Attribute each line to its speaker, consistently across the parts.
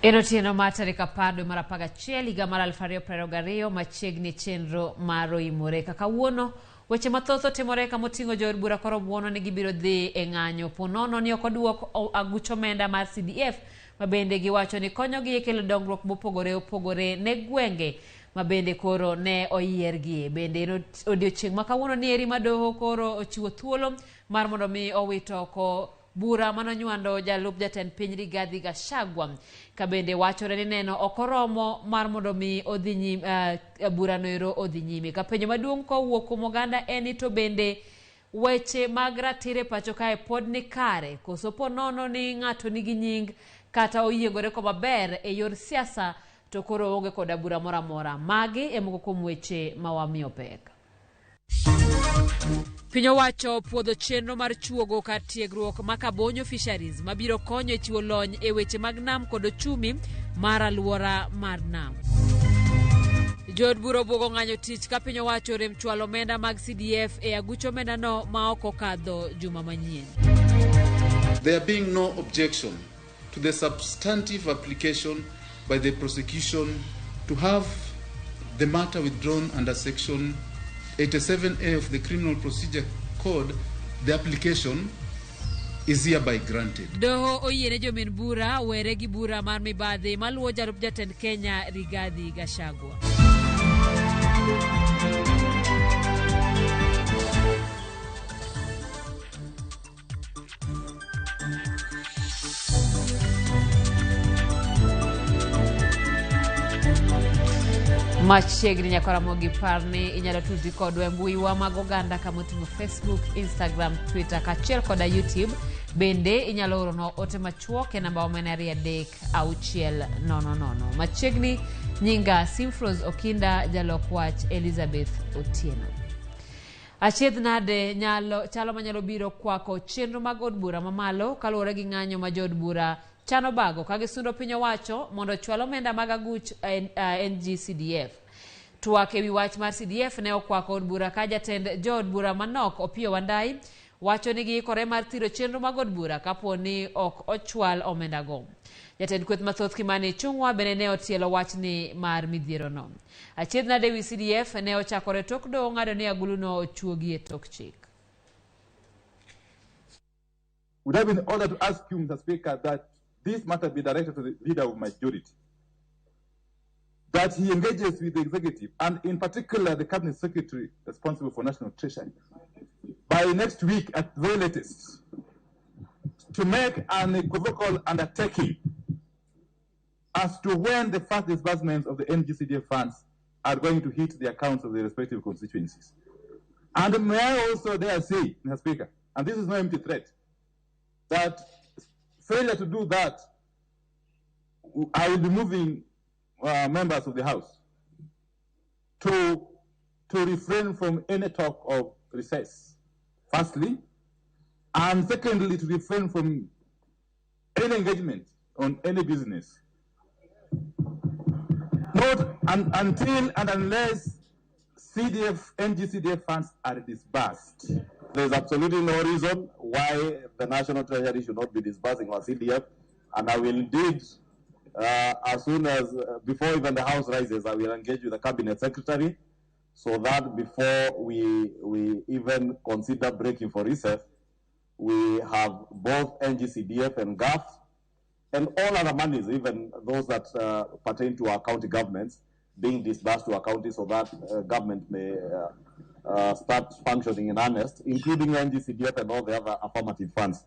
Speaker 1: En otieno mar tarik 10 dwe mar 11 higa mar 2022 machiegni chenro mar oimore. Kaka kawuono, weche mathoth otimore kama oting'o jood bura koro buono ni gibiro dhi e ng'anyo po nono ni ok oduok aguch omenda mar CDF ma bende giwacho ni konyogi e kelo dongruok mopogore opogore ne gwenge ma bende koro ne oyiergie. Bende en odiochieng' ma kawuono ni eri ma doho koro ochiwo thuolo mar mondo mi owit oko bura manonywando jalup jatend piny Rigathi Gachagua ka bende wachore ni neno ok oromo mar mondo mi odhi nyime, burano ero odhi nyime. Ka penjo maduong' kowuok kuom oganda en ni to bende weche mag ratiro e pacho kae pod ni kare koso po nono ni ng'ato nigi nying kata oyiengore koma ber e yor siasa to koro oonge koda bura moro amora. Magi e moko kuom weche ma wamiyo pek. Piny owacho puodho chenro mar chuogo kar tiegruok ma Kabonyo Fisheries mabiro konyo e chiwo lony e weche mag nam kod ochumi mar alwora mar nam. Jood bura obwogo ng'anyo tich ka piny owacho orem chwalo omenda mag CDF e aguch omendano ma ok okadho juma manyien.
Speaker 2: There being no objection to the substantive application by the prosecution to have the matter withdrawn under Section 87A of the Criminal Procedure Code, the application is hereby granted.
Speaker 1: Doho oyiene jomin bura were gi bura mar mibadhi maluwo jalup jatend Kenya Rigathi Gachagua. Machiegni nyaka Ramogi par ni inyalo tudri kodwa e mbuiwa mag oganda kama oting'o Facebook, Instagram, Twitter kaachiel koda YouTube. Bende inyalo oronwa ote machuok e namba wa ma en 23600. Machiegni nyinga Simfros Okinda, jalok wach Elizabeth Otieno. Achiedh nade nyalo chalo manyalo biro kwako chenro mag od bura mamalo kaluwore gi ng'anyo ma jood bura chano bago ka gisundo piny owacho mondo ochwal omenda mag aguch NGCDF. Twak ewi wach mar CDF ne okwako od bura ka jatend jood bura manok Opiyo Wandayi wacho ni giikore mar thiro chenro mag od bura kapo ni ok ochwal omendago. Jatend kweth mathoth Kimani Ichung'wa bende ne otielo wachni mar midhierono. Achiedh nade wi CDF ne ochakore tok doho ng'ado ni aguluno ochuogi e tok chik.
Speaker 3: Would have been ordered to ask you, Mr. Speaker, that this matter be directed to the leader of majority, that he engages with the executive, and in particular the cabinet secretary responsible for national treasury, by next week at the very latest, to make an equivocal undertaking as to when the first disbursements of the NGCDF funds are going to hit the accounts of the respective constituencies. And may I also dare say, Mr. Speaker, and this is no empty threat, that failure to do that, I will be moving members of the House to refrain from any talk of recess, firstly, and secondly, to refrain from any engagement on any business. Not until and unless CDF, NGCDF funds are disbursed.
Speaker 4: There's absolutely no reason why the National Treasury should not be disbursing our CDF, and I will indeed, as soon as, before even the House rises, I will engage with the Cabinet Secretary so that before we even consider breaking for recess, we have both NGCDF and GAF and all other monies, even those that pertain to our county governments, being disbursed to our county so that government may start functioning in earnest, including NGCDF and all the other affirmative funds.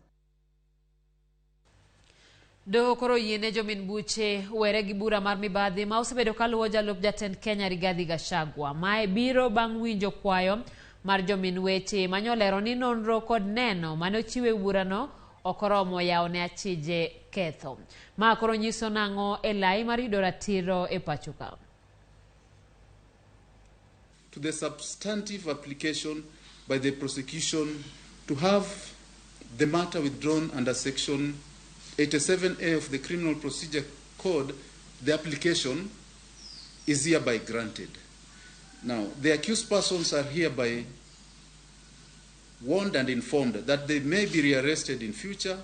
Speaker 1: Doho koro oyiene jomin buche were gi bura mar mibadhi ma osebedo kaluwo jalup jatend Kenya Rigathi Gachagua. Mae biro bang' winjo kwayo mar jomin weche manyolero ni nonro kod neno mane ochiwe burano ok oromo yawo ne achije ketho. Ma koro nyiso nang'o e lai mar yudo ratiro e pacho ka.
Speaker 2: To the substantive application by the prosecution to have the matter withdrawn under Section 87A of the Criminal Procedure Code, the application is hereby granted. Now, the accused persons are hereby warned and informed that they may be rearrested in future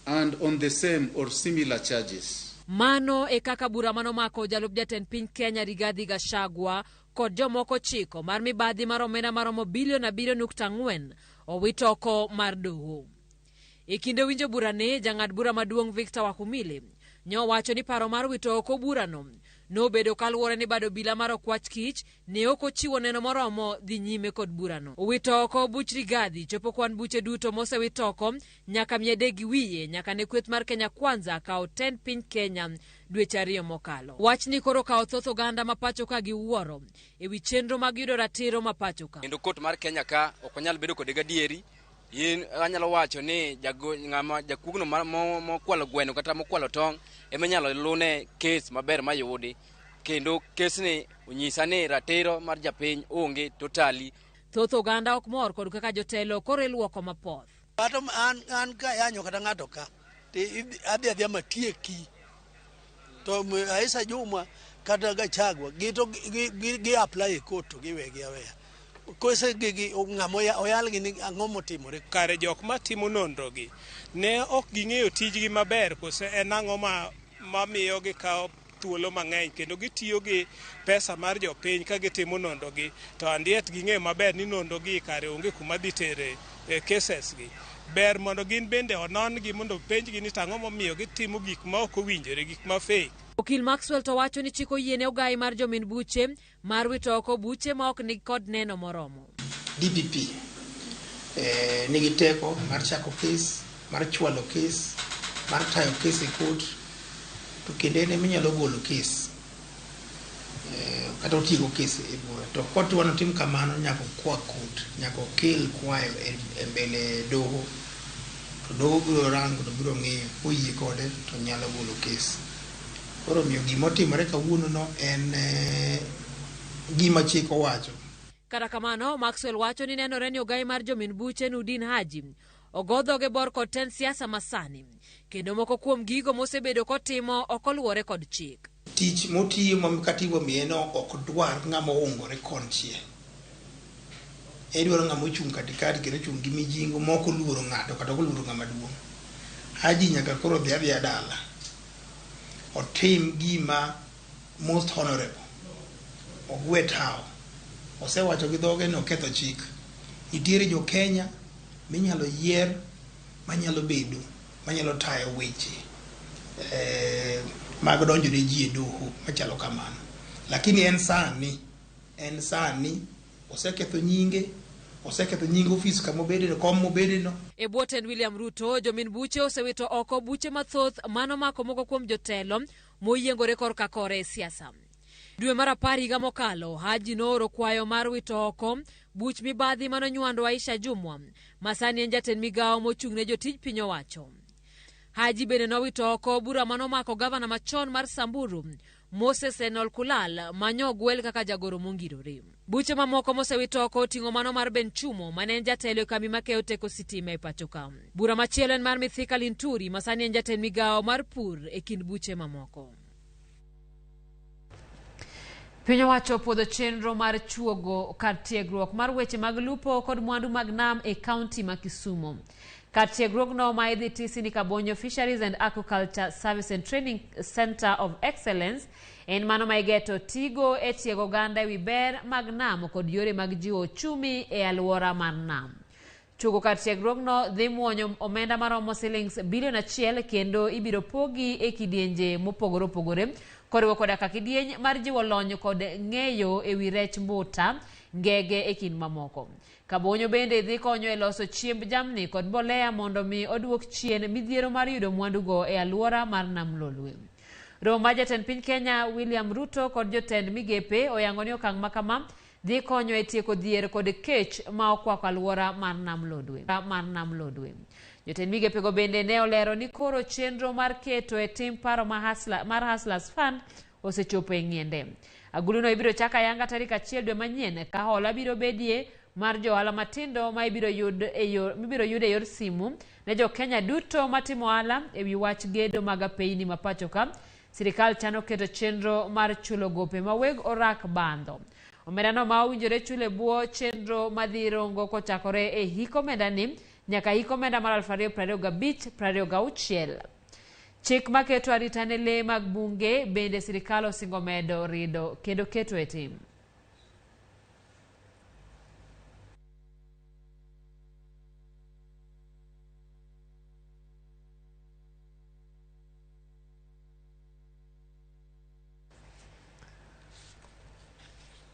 Speaker 2: and on the same or similar charges.
Speaker 1: Mano e kaka bura manomako jalup jatend piny Kenya Rigathi Gachagua kod jomoko 9 mar mibadhi mar omenda maromo bilion 7.4 owit oko mar doho. E kinde winjo burani, jang'ad bura maduong' Victor Wakumile nyowacho ni paro mar wito oko burano nobedo kaluwore ni bad obila mar Okwach Kich ne ok ochiwo neno moromo dhi nyime kod burano. Owito oko buch Rigathi chopo kwan buche duto mosewit oko nyaka 300 nyaka ne kweth mar Kenya Kwanza kawo tend piny Kenya dweche 2 mokalo. Wachni koro kawo thoth oganda ma pacho ka gi wuoro ewi chenro mag yudo ratiro ma pacho ka.
Speaker 5: Kendo kot mar Kenya ka ok onyal bedo kode gadieri. In anyalo wacho ni ng'ama jakuogno mokwalo gweno kata mokwalo tong' ema inyalo lune kes maber mayudi. Kendo kesni onyisa ni ratiro mar japiny onge totally.
Speaker 1: Thoth oganda ok mor kod kaka jotelo koro iluoko mapoth.
Speaker 6: Ato an ka yanyo kata ng'ato ka adhi adhiya matieki. To Aisha Jumwa kata Gachagua gi apply e court to giwegi aweya. Kose gi ng'ama oyalgi ni ang'o motimore.
Speaker 7: Kare jok matimo nonro gi ne ok ging'eyo tijgi maber kose en ang'o mamiyo gikawo thuolo mang'eny kendo gitiyo gi pesa mar jopiny ka gitimo nonro gi to andiet ging'eyo maber ni nonro gi kare onge kuma dhi tere cases gi. Ber mondo gin bende onon gi mondo penjgi ni tang'o momiyo gitimo gik ma ok owinjore, gik ma fake.
Speaker 1: Okil Maxwell to wacho ni chik oyiene ogai mar jomin buche mar wito oko buche ma ok ni kod neno moromo.
Speaker 8: DPP nigi teko mar chako kes, mar chwalo kes, mar tayo kes e court, to kendo en ema inyalo golo kes kata otieko kes e bura. To kotwa notim kamano nyaka okwa court, nyaka okel kwayo e mbele doho. To doho biro rango to biro ng'iyo, koyie kode to nyalo golo kes. Koro omiyo gimotimore kawuono no en gima chik owacho.
Speaker 1: Kata kamano, Maxwell wacho ni nenore ni ogai mar jomin buche Nurdin Haji ogo dhoge bor kod tend siasa masani, kendo moko kuom gigo mosebedo kotimo ok oluwore kod chik.
Speaker 8: Tich motiyo ma katiba omiye no ok dwar ng'ama oungore konchiel. Edwaro ng'ama ochung' katikati kendo ochung' gi mijingo ma ok oluoro ng'ato kata ok oluoro ng'ama duong'. Haji nyaka koro dhi adhiya dala. Otim gima most honorable. Ogwe tawo. Osewacho gi dhoge ni oketho chik. Nitiere jo Kenya minyalo yier manyalo bedo manyalo tayo weche mag donjo ne ji e doho machalo kamano. Lakini en sani oseketho nyinge, oseketho nying ofis kama obede no, kom mobede no.
Speaker 1: E bwo tend William Ruto, jomin buche osewito oko buche mathoth manomako moko kuom jotelo moyiengore korka kore e siasa. Dwe mar 10 higa mokalo, Haji nooro kwayo mar wito oko buch mibadhi manonywando Aisha Jumwa, ma sani en jatend migawo mochung' ne jotij piny owacho. Haji bende nowito oko bura manomako gavana machon mar Samburu, Moses Enol Kulal, manyogwel kaka jagoro mongirore. Buche mamoko mosewito oko oting'o mano mar Ben Chumo, mane en jatelo e kambi makeyo teko sitima e pacho ka. Bura machielo en mar Mithika Linturi, ma sani en jatend migawo mar pur e kind buche mamoko. Piny owacho opuodho chenro mar chuogo kar tiegruok mar weche mag lupo kod mwandu mag nam e kaunti ma Kisumu. Kar tiegruogno ma idhi tisi ni Kabonyo Fisheries and Aquaculture Service and Training Center of Excellence en mano ma igeto tigo e tiego oganda ewi ber mag nam kod yore mag jiwo ochumi e alwora mar nam. Chuogo kar tiegruogno dhi muonyo omenda maromo silings bilion 1 kendo ibiro pogi e kidienje mopogore opogore koriwo koda ka kidieny mar jiwo lony kod ng'eyo ewi rech mbuta, ngege e kind mamoko. Kabonyo bende dhi konyo e loso chiemb jamni kod mbolea mondo mi oduok chien midhiero mar yudo mwandugo e alwora mar Nam Lolwe. Romo mar jatend piny Kenya William Ruto kod jotend migepe oyango ni okang' ma kama dhi konyo e tieko dhier kod kech ma okwako alwora mar Nam Lolwe. Jotend migepego bende ne olero ni koro chenro mar keto e tim paro mar Hustlers Fund osechopo e ng'iende. Aguluno ibiro chak ayanga tarik 1 dwe manyien ka hola biro bedie mar johala matindo ma ibiro yud e yor simu ne jo Kenya duto matimo ohala ewi wach gedo mag apeyni ma pacho ka. Sirikal chano keto chenro mar chulo gope ma weg orak bandho. Omendano ma owinjore chule bwo chenro madhi rongo kochakore e hik omendani nyaka hik omenda mar 2025-26. Chik maketo arita ne lee mag bunge bende sirikal osingo medo rido kendo keto e tim.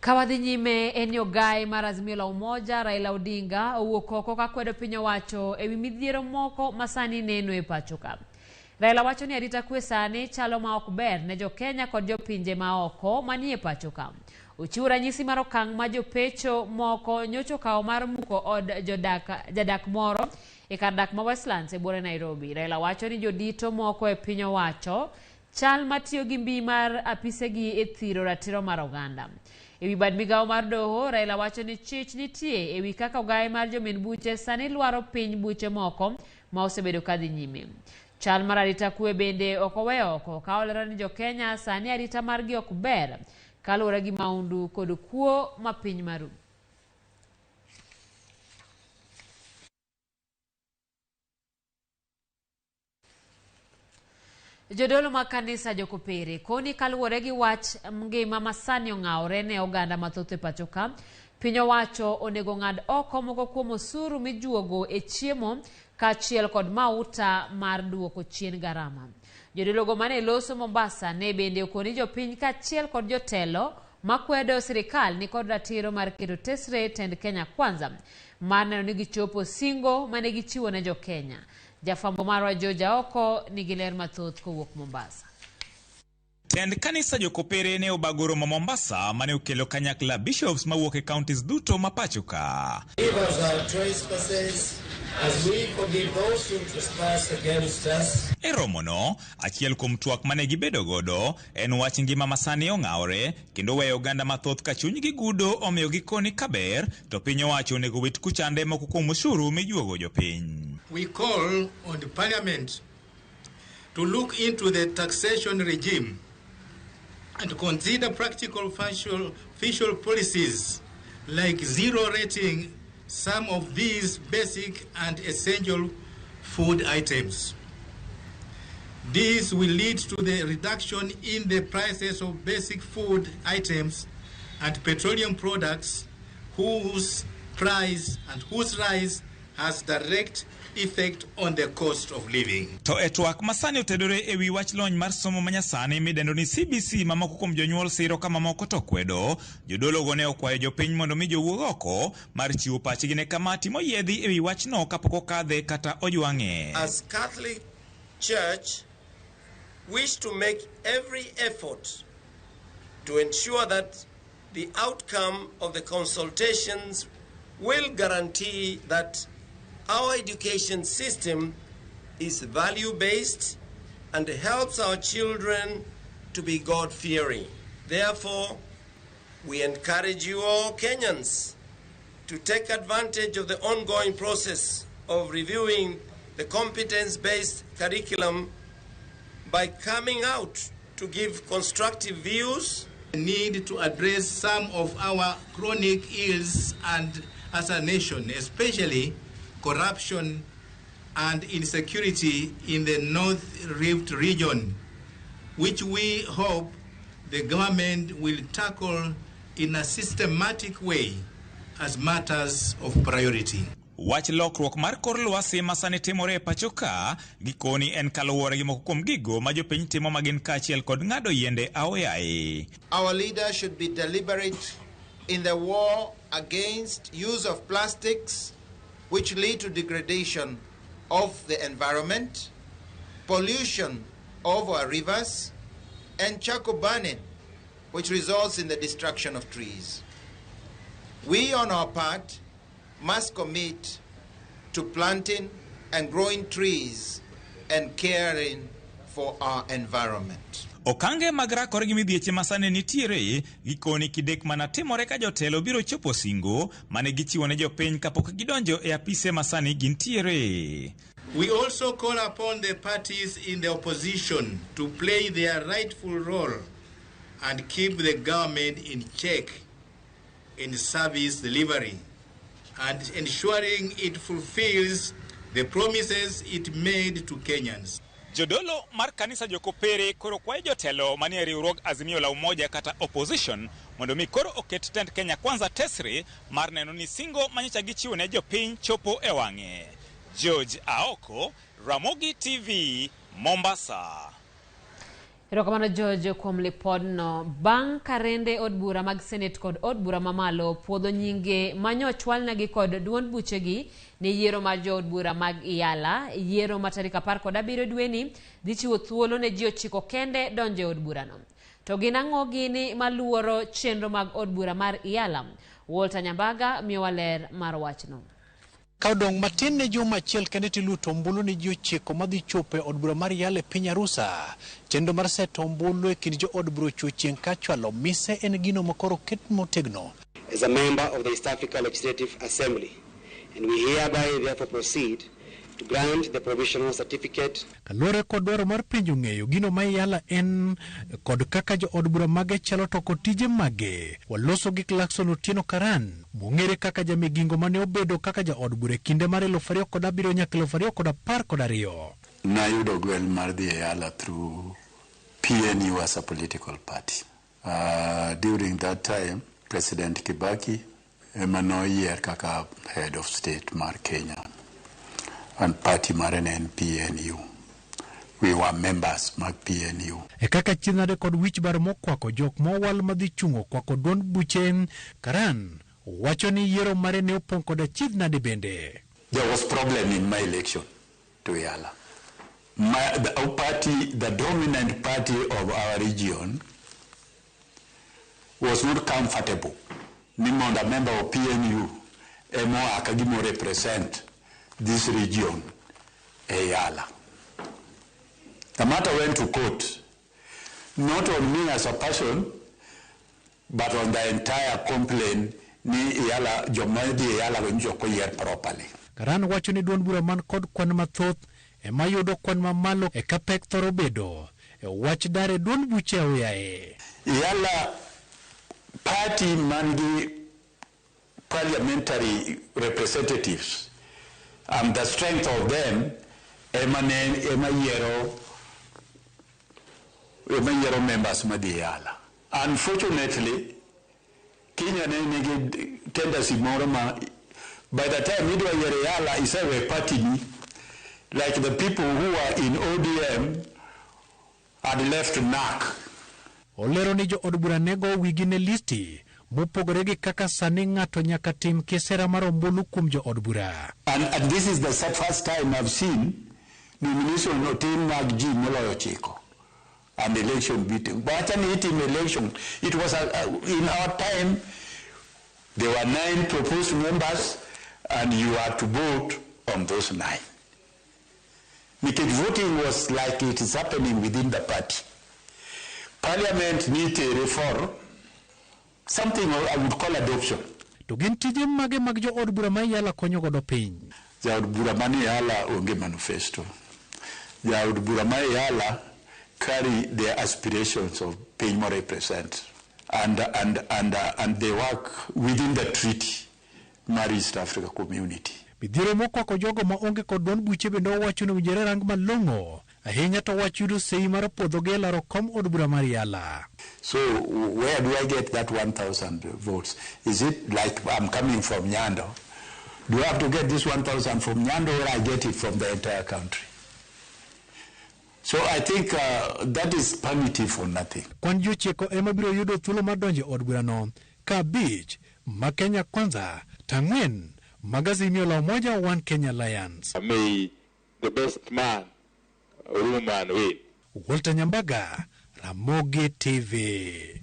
Speaker 1: Kawadhi nyime en ni ogai mar Azimio la Umoja Raila Odinga owuok oko kakwedo piny owacho ewi midhiero moko masani neno e pacho ka. Raila wacho ni arita kwe sani chalo ma ok ber ne jokenya kod jopinje ma oko manie pacho ka. Ochiwo ranyisi mar okang' ma jopecho moko nyocha okawo mar muko od jadak moro e kar dak ma Westlands e buore Nairobi. Raila wacho ni jodito moko e piny owacho chal matiyo gi mbii mar apisegi e thiro ratiro mar oganda. Ewi bad migawo mar doho, Raila wacho ni chich nitie ewi kaka ogaye mar jomin buche sani lwaro piny buche moko ma osebedo kadhi nyime. Chal mar arita kwe bende ok oweyo oko ka olero ni jokenya sani arita margi ok ber kaluwore gi maundu kod kuo ma piny maru. Jodolo mag kanisa Jokopere koni kaluwore gi wach ngima masani ong'awore ne oganda mathoth e pacho ka, piny owacho onego ng'ad oko moko kuom osuru mijuogo e chiemo kaachiel kod mauta mar duoko chien garama. Jodologo mane loso Mombasa ne bende okoni jopiny kaachiel kod jotelo makwedo sirikal ni kod ratiro mar keto tesre tend Kenya Kwanza mar neno ni gichopo singo mane gichiwo ne jokenya. Jafwambo marwa George Aoko nigi ler mathoth kowuok Mombasa.
Speaker 9: Tend kanisa Jokopere ne obago romo Mombasa mane okelo kanyakla bishops mawuok e counties duto ma pacho ka.
Speaker 10: Forgive us our trespasses as we forgive those who trespass against us.
Speaker 9: E romono, achiel kuom twak mane gibedo godo en wach ngima masani ong'awore kendo weyo oganda mathoth ka chunygi gudo omiyo gikoni kaber to piny owacho onego wit kuchande moko kuom osuru mijuogo jopiny.
Speaker 11: We call on the parliament to look into the taxation regime and consider practical fiscal policies like zero rating some of these basic and essential food items. This will lead to the reduction in the prices of basic food items and petroleum products whose price and whose rise has direct effect on the cost of living.
Speaker 9: To e twak masani otedore ewi wach lony mar somo manyasani midendo ni CBC ma moko kuom jonyuol siro ka mamoko to kwedo, jodologo ne okwayo jopiny mondo mi jowuog oko mar chiwo pachgi ne kamati moyiedhi ewi wachno kapok okadhe kata ojwang'e.
Speaker 10: As Catholic Church wish to make every effort to ensure that the outcome of the consultations will guarantee that our education system is value-based and helps our children to be God-fearing. Therefore, we encourage you all Kenyans to take advantage of the ongoing process of reviewing the competence-based curriculum by coming out to give constructive views.
Speaker 11: We need to address some of our chronic ills and as a nation, especially corruption and insecurity in the North Rift region, which we hope the government will tackle in a systematic way as matters of priority.
Speaker 9: Wach lokruok mar kor lwasi ma sani timore e pacho ka gikoni en kaluwore gi moko kuom gigo ma jopiny timo ma gin kaachiel kod ng'ado yiende aoyaye.
Speaker 12: Our leader should be deliberate in the war against use of plastics, which lead to degradation of the environment, pollution of our rivers, and charcoal burning, which results in the destruction of trees. We, on our part, must commit to planting and growing trees and caring for our environment.
Speaker 9: Okange mag rakore gi midhieche masani nitiere gikoni kidek mana timore ka jotelo biro chopo singo mane gichiwo ne jopiny kapok gidonjo e apise masani gintiere.
Speaker 11: We also call upon the parties in the opposition to play their rightful role and keep the government in check in service delivery, and ensuring it fulfills the promises it made to Kenyans.
Speaker 9: Jodolo mar kanisa Jokopere koro kwayo jotelo manie riwruog Azimio la Umoja kata opposition mondo mi koro oket tend Kenya Kwanza tesre mar neno ni singo manyocha gichiwo ne jopiny chopo e wang'e. George Aoko, Ramogi TV, Mombasa.
Speaker 1: Erokamano George kuom lipodno. Bang' karende od bura mag Senate kod od bura mamalo puodho nyinge manyochwalnegi kod duond buchegi ne yiero mar jood bura mag Iyala, yiero ma tarik 17 dweni dhi chiwo thuolo ne ji 9 kende donjo e od burano. To gin ang'o gini maluoro chenro mag od bura mar Iyala? Walter Nyambaga miyowa ler mar wachno.
Speaker 13: Ka odong' matin ne juma achiel kende tiluto ombulu ne ji 9 madhi chopo e od bura mar Iyala e piny Arusa. Chenro mar seto ombulu e kind jo od bura ochiwo chieng' ka chwalo mise en gino makoro oket motegno.
Speaker 14: As a member of the East Africa Legislative Assembly, and we hereby therefore proceed to grant the provisional certificate.
Speaker 13: Kaluwore kod dwaro mar penjo ng'eyo gino ma Iyala en kod kaka jo od bura mage chalo to kod tije mage, waloso gi Clarkson Otieno Karan mong'ere kaka jamigingo mane obedo kaka jaod bura e kinde mar 2007 nyaka 2012.
Speaker 15: Nayudo gwel mar dhi e Iyala through PNU as a political party. During that time, President Kibaki ema noyier kaka head of state mar Kenya. And party mare ne en PNU. We were members mag PNU.
Speaker 13: E kaka chiedhnade kod wich bar mokwako jok mowal madhi chung'o kwako duond buche, Karan wacho ni yiero mare ne opong' kod achiedhnade bende.
Speaker 15: There was problem in my election to Iyala. Our party, the dominant party of our region, was not comfortable. Ni mondo a member of PNU emo akagimo represent this region, Iyala. The matter went to court, not on me as a person, but on the entire complaint ni Iyala, joma dhi Iyala winjo ok oyier properly.
Speaker 13: Karan wacho ni duond bura man kod kwan mathoth ema yudo kwan mamalo e ka pek thoro bedo e wach dar e duond buche aoyaye.
Speaker 15: Iyala party man gi parliamentary representatives and the strength of them ema ne ema yiero members madhi Iyala. Unfortunately, Kenya ne nigi tendency moro ma by the time idwa yiero Iyala isewe party ni, like the people who are in ODM had left NAC.
Speaker 13: Olero ni jo od bura nego wigi ne listi mopogore gi kaka sani ng'ato nyaka tim kisera mar ombulu kuom jo od bura.
Speaker 15: And this is the first time I've seen nomination otim mag ji moloyo 9 and election beating. But ni itim election, it was in our time there were 9 proposed members and you had to vote on those 9. Because voting was like it is happening within the party. Parliament needs a reform, something I would call adoption.
Speaker 13: To gin tije mage mag jo od bura ma Iyala konyo godo piny?
Speaker 15: Jaod bura ma Iyala onge manifesto. Jaod bura ma Iyala carry their aspirations of piny mo represent and they work within the treaty mar East Africa Community.
Speaker 13: Midhiero mokwako jogo ma onge kod duond buche bende owacho ni owinjore rang malong'o ahinya to wach yudo sei mar puodho gi e laro kom od bura mar Iyala.
Speaker 15: So where do I get that 1,000 votes? Is it like I'm coming from Nyando? Do I have to get this 1,000 from Nyando or I get it from the entire country? So I think that is vanity for nothing.
Speaker 13: Kwan ji 9 ema biro yudo thuolo mar donjo e od burano ka 5 ma Kenya Kwanza to 4 mag Azimio la Umoja One Kenya Alliance.
Speaker 16: May the best man or woman win.
Speaker 13: Walter Nyambaga, Ramogi TV.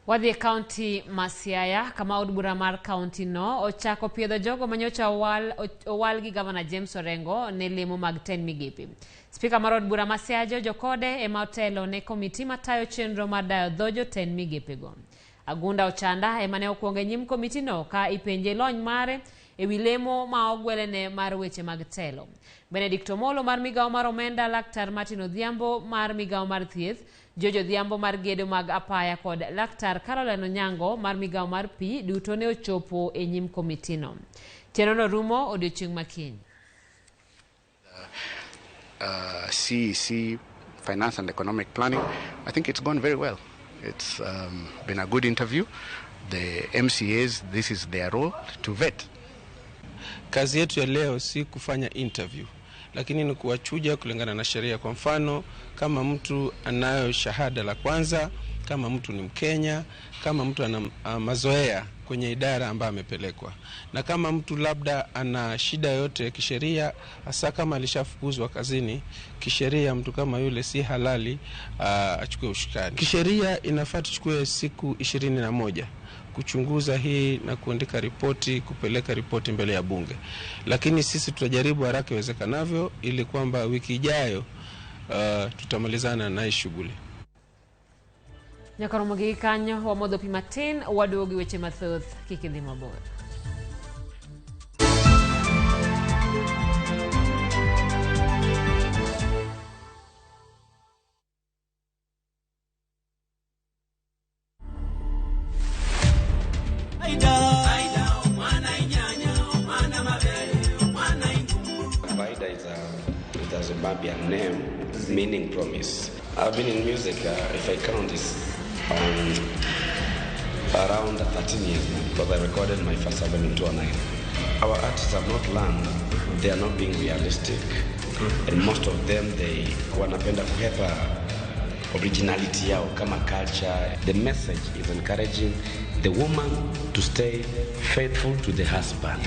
Speaker 1: Wadhi e kaunti ma Siaya kama od bura mar kaunti no ochako piedho jogo manyocha owal gi gavana James Orengo ne lemo mag tend migepe. Spika mar od bura ma Siaya George Okode ema otelo ne komiti matayo chenro mar dayo dho jotend migepego. Agunda Ochanda ema ne okwongo e nyim komiti no ka ipenje lony mare ewi lemo ma ogwelene mar weche mag telo. Benedict Omolo mar migawo mar omenda, Laktar Martin Odhiambo mar migawo mar thieth George Odhiambo mar gedo mag apaya kod Laktar Caroline Onyango mar migawo mar pi duto ne ochopo e nyim komitino. Chenrono rumo odiochieng' ma kiny.
Speaker 17: CEC, Finance and Economic Planning. I think it's gone very well. It's been a good interview. The MCAs, this is their role to vet.
Speaker 18: Kazi yetu ya leo si kufanya interview, lakini ni kuwachuja kulingana na sheria. Kwa mfano, kama mtu anayo shahada la kwanza, kama mtu ni Mkenya, kama mtu ana mazoea kwenye idara ambayo amepelekwa, na kama mtu labda ana shida yote ya kisheria, hasa kama alishafukuzwa kazini kisheria, mtu kama yule si halali achukue ushukani. Kisheria inafaa tuchukue siku 21 kuchunguza hii na kuandika ripoti, kupeleka ripoti mbele ya bunge. Lakini sisi tutajaribu haraka iwezekanavyo ili kwamba wiki ijayo tutamalizana na hii shughuli.
Speaker 1: Nyaka romo gi kanyo wamodho pi matin waduogo gi weche mathoth kik idhi mabor.
Speaker 19: Vaida is a Zimbabwean name meaning promise. I've been in music, if I count, it's around 13 years now, because I recorded my first album in 2009. Our artists have not learned, they are not being realistic, and most of them, they wanapenda kuhepa originality yao kama culture. The message is encouraging the woman to stay faithful to the husband.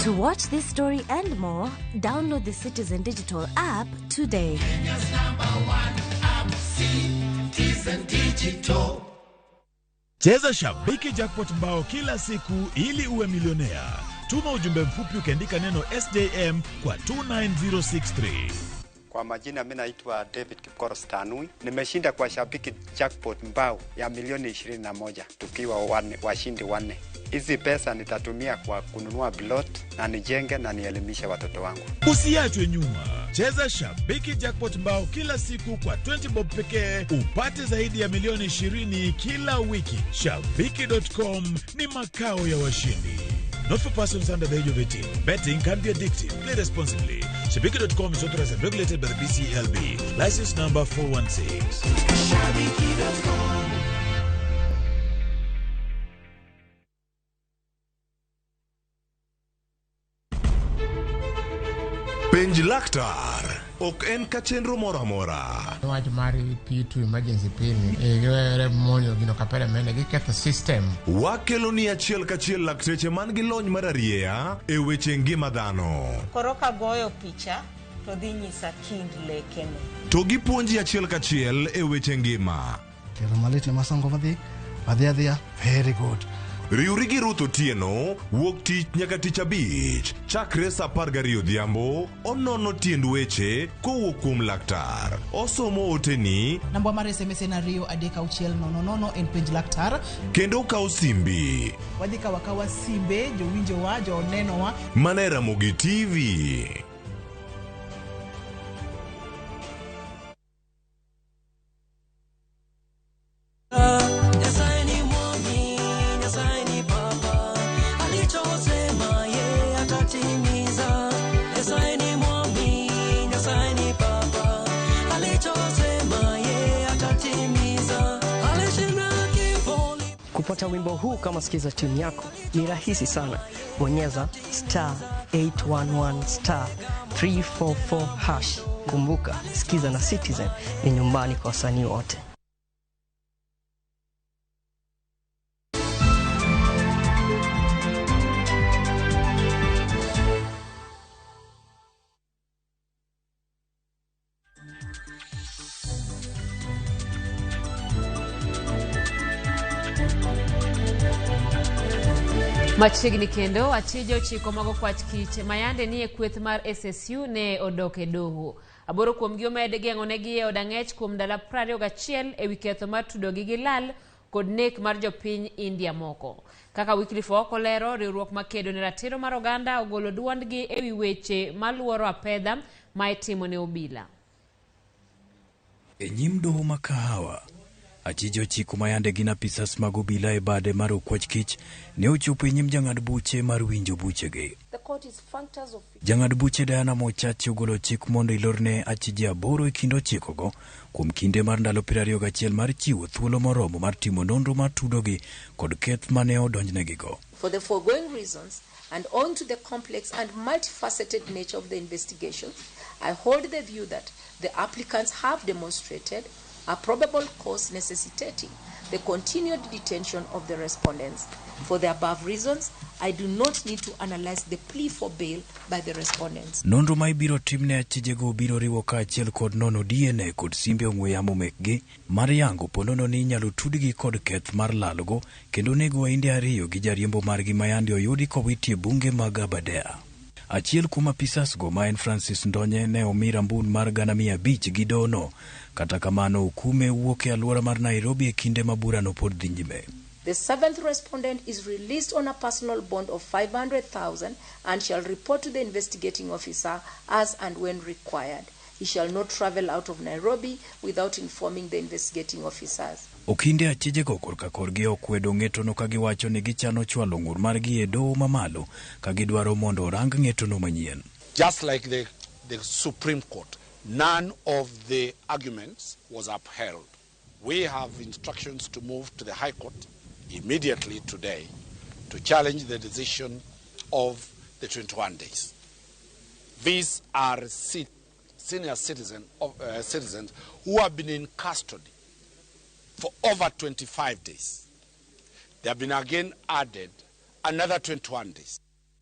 Speaker 20: To watch this story and more, download the Citizen Digital app today.
Speaker 21: Kenya's number one app, Citizen Digital.
Speaker 22: Cheza Shabiki Jackpot mbao kila siku ili uwe milionea. Tuma ujumbe mfupi ukiandika neno SJM kwa 29063.
Speaker 23: Kwa majina mimi naitwa David Kipkoros Tanui. Nimeshinda kwa Shabiki Jackpot mbao ya milioni 21 tukiwa washindi wanne. Hizi pesa nitatumia kwa kununua plot na nijenge na nielimishe watoto wangu.
Speaker 22: Usiachwe nyuma. Cheza Shabiki Jackpot mbao kila siku kwa 20 bob pekee upate zaidi ya milioni 20 kila wiki. Shabiki.com ni makao ya washindi. Not for persons under the age of 18. Betting can be addictive. Play responsibly. Shabiki.com is authorized and regulated by the BCLB. License number 416.
Speaker 21: Shabiki.com.
Speaker 24: Penj laktar ok en ka chenro moro amora.
Speaker 8: Wach mar P2 emergency pill ni giwere monjo gino kapere mene giketho system.
Speaker 24: Wakelo ni achiel kachiel lakteche man gi lony mar arieya e weche ngima dhano.
Speaker 25: Koro kagoyo picha to dhi nyisa kind lekene.
Speaker 24: To gipuonji achiel kachiel e weche ngima.
Speaker 26: Tielo malit ne masongo madhi madhi adhiya very good.
Speaker 24: Riwri gi Ruth Otieno wuok tich nyaka tich abich chakre saa 12 odhiambo onono tiend weche kowuok kuom laktar. Osomo oteni
Speaker 27: Namba mar SMS en 2 3 6 0 0 en penj laktar.
Speaker 24: kendo okawo simbi
Speaker 27: Wadhi kawo akawa simbe jowinjowa jonenowa.
Speaker 24: mana e Ramogi TV.
Speaker 21: Nyasaye ni mwami, Nyasaye ni baba, alichosema yeye atatimiza. Nyasaye ni mwami, Nyasaye ni baba, alichosema yeye atatimiza. Alishinda kifo.
Speaker 28: Kupata wimbo huu kama sikiza tune yako ni rahisi sana. Bonyeza star 811 star 344 hash. Kumbuka, sikiza na Citizen ni nyumbani kwa wasanii wote.
Speaker 1: Machiegni kendo achije ochiko mago kwach kich mayande ni e kweth mar SSU ne odok e doho. 8 kuomgi omed geng'onegi e od ang'ech kuom ndalo 21 ewi ketho mar tudogi gi lal kod nek mar jopiny India moko. Kaka Wycliffe Ooko lero, riwruok makedo ne ratiro mar oganda ogolo duondgi ewi weche maluoro apedha ma itimo ne obila.
Speaker 2: E nyim doho ma Kahawa, achije 9 mayande gin apisas mag obila e bade mar Okwach Kich ne ochopo e nyim jang'ad buche mar winjo buchegi.
Speaker 3: The court is functors of
Speaker 2: Jang'ad buche Diana Mochache ogolo chik mondo ilorne achije 8 e kind 9go kuom kinde mar ndalo 21 mar chiwo thuolo moromo mar timo nonro mar tudogi kod keth mane odonjnegigo.
Speaker 3: For the foregoing reasons and owing to the complex and multifaceted nature of the investigations, I hold the view that the applicants have demonstrated a probable cause necessitating the continued detention of the respondents. For the above reasons, I do not need to analyze the plea for bail by the respondents.
Speaker 2: Nonro ma ibiro timne achijego biro riwo kaachiel kod nono DNA kod simbe ong'we yamo mekgi mar yango ponono ni inyalo tudgi kod keth mar lalgo kendo nego wainde 2 gi jariembo margi mayande oyudi kowitie bunge mag Aberdare. Achiel kuom apisasgo ma en Francis Ndonye ne omi rambun mar 500,000 gi dono. Kata kamano okume wuok e alwora mar Nairobi e kinde ma burano pod dhi nyime.
Speaker 3: The seventh respondent is released on a personal bond of 500,000 and shall report to the investigating officer as and when required. He shall not travel out of Nairobi without informing the investigating officers.
Speaker 2: Okinde achijego korka korgi okwedo ng'etono ka giwacho ni gichano chwalo ng'ur margi e doho mamalo ka gidwaro mondo orang ng'etono manyien.
Speaker 4: Just like the Supreme Court, none of the arguments was upheld. We have instructions to move to the High Court immediately today to challenge the decision of the 21 days. These are senior citizens who have been in custody for over 25 days. They have been again added another 21 days.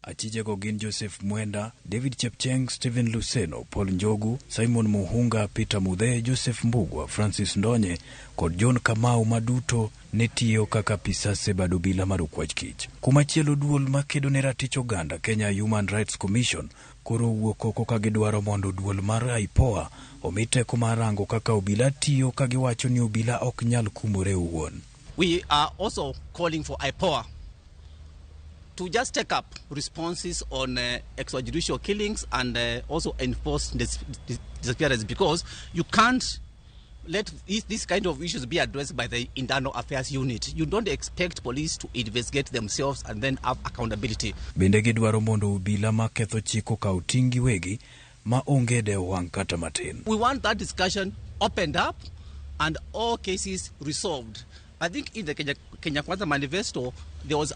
Speaker 2: Achijego gin Joseph Mwenda, David Chepcheng, Stephen Luceno, Paul Njogu, Simon Muhunga, Peter Mudhe, Joseph Mbugua, Francis Ndonye kod John Kamau maduto ne tiyo kaka pisase bad obila mar Okwach Kich. Kumachielo duol makedo ne ratich oganda Kenya Human Rights Commission koro owuok oko ka gidwaro mondo duol mar IPOA omi teko mar rango kaka obila tiyo ka giwacho ni obila ok nyal kumore owuon.
Speaker 5: We are also calling for IPOA to just take up responses on extrajudicial killings and also enforce disappearance, because you can't let this kind of issues be addressed by the Internal Affairs Unit. You don't expect police to investigate themselves and then have accountability.
Speaker 2: Bende gidwaro mondo obila ma ketho chik okaw ting' giwegi ma onge dewo wang' kata matin.
Speaker 5: We want that discussion opened up and all cases resolved. I think in the Kenya Kwanza manifesto, there was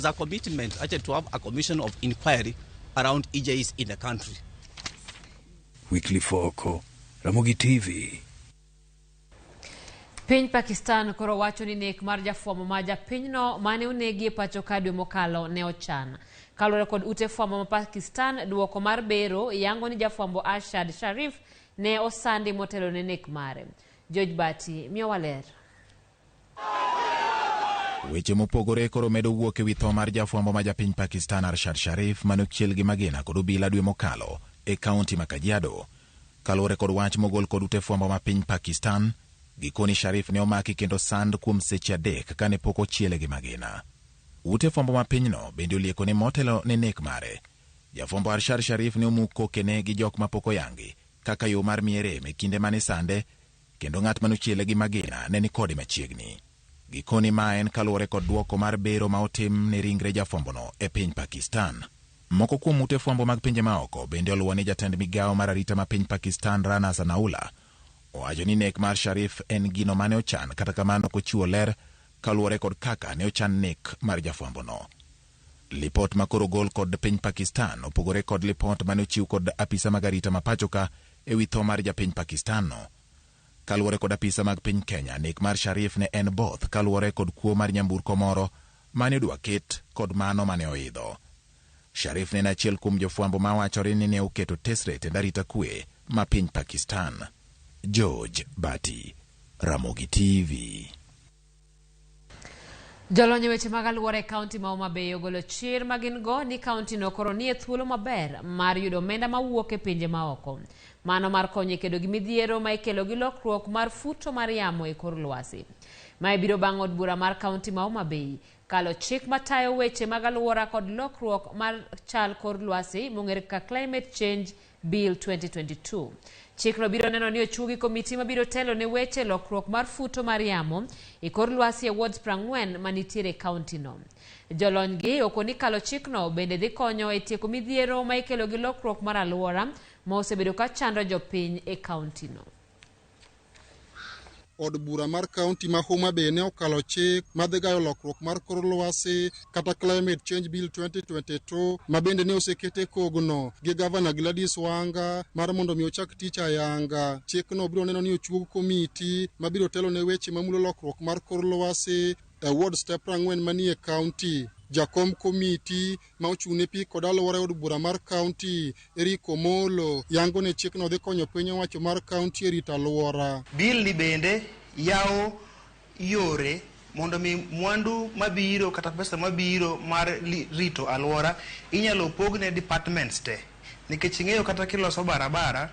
Speaker 5: a commitment actually to have a commission of inquiry around EJs in the country.
Speaker 2: Weekly Foko, Ramogi TV.
Speaker 1: Piny Pakistan koro wacho ni nek mar jafwambo ma japinyno mane onegi e pacho ka dwe mokalo ne ochan. Kaluwore kod ute fwambo ma Pakistan, duoko mar bero yango ni jafwambo Arshad Sharif ne osandi motelo ne nek mare. George Bati miyowa ler.
Speaker 6: Weche mopogore koro medo wuok e wi tho mar jafwambo ma japiny Pakistan Arshad Sharif mane ochiel gi magina kod obila dwe mokalo e kaunti ma Kajiado. Kaluwore kod wach mogol kod ute fwambo ma piny Pakistan, gikoni Sharif ne omaki kendo sand kuom seche 3 kane pok ochiele gi magina. Ute fwambo ma pinyno bende olieko ni motelo ne nek mare. Jafwambo Arshad Sharif ne omuk kokene gi jok mapok oyangi kaka yo mar miye rem e kinde mane sande, kendo ng'at mane ochiele gi magina ne ni kode machiegni. Gikoni ma en kaluwore kod duoko mar bero ma otim ne ringre jafwambono e piny Pakistan. Moko kuom ute fwambo mag pinje maoko bende oluwo ni jatend migawo mar arita ma piny Pakistan Rana Sanaula owacho ni nek mar Sharif en gino mane ochan, kata kamano kochiwo ler kaluwore kod kaka ne ochan nek mar jafwambono. Lipot ma koro gol kod piny Pakistan opogore kod lipot mane ochiw kod apisa mag arita ma pachoka e wi tho mar japiny Pakistan no. Kaluwore kod apisa mag piny Kenya, nek mar Sharif ne en both kaluwore kod kuo mar nyamburko moro mane odwa ket kod mano mane oidho. Sharif ne en achiel kuom jofwambo mawachore ni ne oketo tesre tend arita kwe ma piny Pakistan. George Bati, Ramogi TV.
Speaker 1: Jolony e weche mag alwora e kaunti ma Homa Bay ogolo chir ma gin go ni kaunti no koro nie thuolo maber mar yudo omenda mawuok e pinje maoko. Mano mar konyo e kedo gi midhiero ma ikelo gi lokruok mar futo mar yamo e kor lwasi. Mae biro bang' od bura mar kaunti ma Homa Bay kalo chik matayo weche mag alwora kod lokruok mar chal kor lwasi mong'ere kaka Climate Change Bill 2022. Chikno biro neno ni ochuogi komiti mabiro telo ne weche lokruok mar futo mar yamo e kor lwasi e wards 40 manitiere e kaunti no. Jolony gi okoni kalo chikno bende dhi konyo e tieko midhiero ma ikelo gi lokruok mar alwora ma osebedo ka chando jopiny e kaunti no.
Speaker 7: Od bura mar kaunti ma Homa Bay ne okalo chik madhi gayo lokruok mar kor lwasi kata Climate Change Bill 2022 ma bende ne oseket e kogno gi gavana Gladys Wanga mar mondo mi ochak tich ayanga. Chikno biro neno ni ochuog komiti mabiro telo ne weche mamulo lokruok mar kor lwasi e wards te 40 manie kaunti. Jakom komiti ma ochung' ne pi kod alwora e od bura mar kaunti Eric Omolo yango ni chikno dhi konyo piny owacho mar kaunti e rito alwora.
Speaker 8: Bill ni bende yawo yore mondo mi mwandu mabiro kata pesa mabiro mar rito alwora inyalo pogne departments te, nikech ing'eyo kata kiloso barabara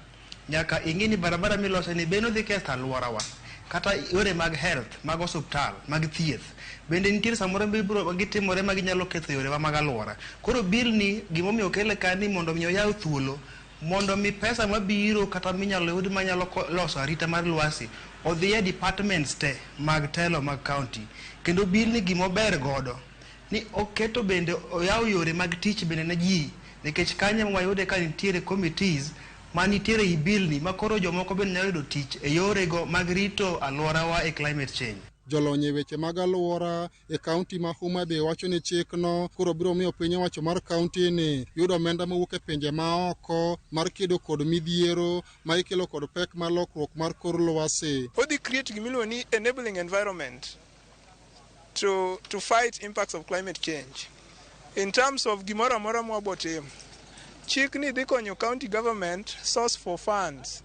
Speaker 8: nyaka ing'i ni barabara miloso ni bende odhi ketho alworawa, kata yore mag health mag osuptal mag thieth bende nitiere samoro mibiro gitimore ma ginyalo ketho yorewa mag alwora. Koro bill ni gimomiyo okele ka ni mondo mi oyaw thuolo mondo mi pesa mabiro kata minyalo yud manyalo loso arita mar lwasi odhi e departments te mag telo mag county. Kendo bill ni gimober godo ni oketo bende oyaw yore mag tich bende ne ji, nikech kanyo ema wayude ka nitiere committees manitiere ei bill ni ma koro jomoko bende nyalo yudo tich e yorego mag rito alworawa e climate change.
Speaker 7: Jolony e weche mag alwora e kaunti ma Homa Bay wacho ni chikno koro biro miyo piny owacho mar kaunti ni yudo omenda mowuok e pinje ma oko mar kedo kod midhiero ma ikelo kod pek mar lokruok mar kor lwasi.
Speaker 9: Odhi create gimiluongo ni enabling environment to fight impacts of climate change. In terms of gimoro amora mwabo timo, chik ni dhi konyo county government source for funds.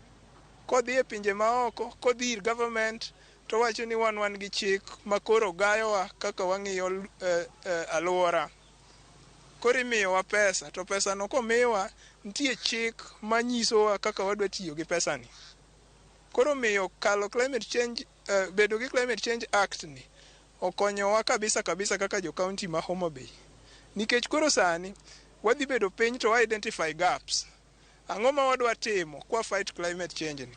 Speaker 9: Kodhi e pinje maoko, kodhi ir government, to wacho ni wan gi chik ma koro gayowa kaka wang'iyo alwora. Koro imiyowa pesa, to pesa no komiwa, nitie chik manyisowa kaka wadwa tiyo gi pesa ni. Koro miyo kalo climate change, bedo gi Climate Change Act ni okonyowa kabisa kabisa kaka jo county ma Homa Bay. Nikech koro sani wadhi bedo piny to identify gaps. Ang'o ma wadwa timo kwa fight climate change ni?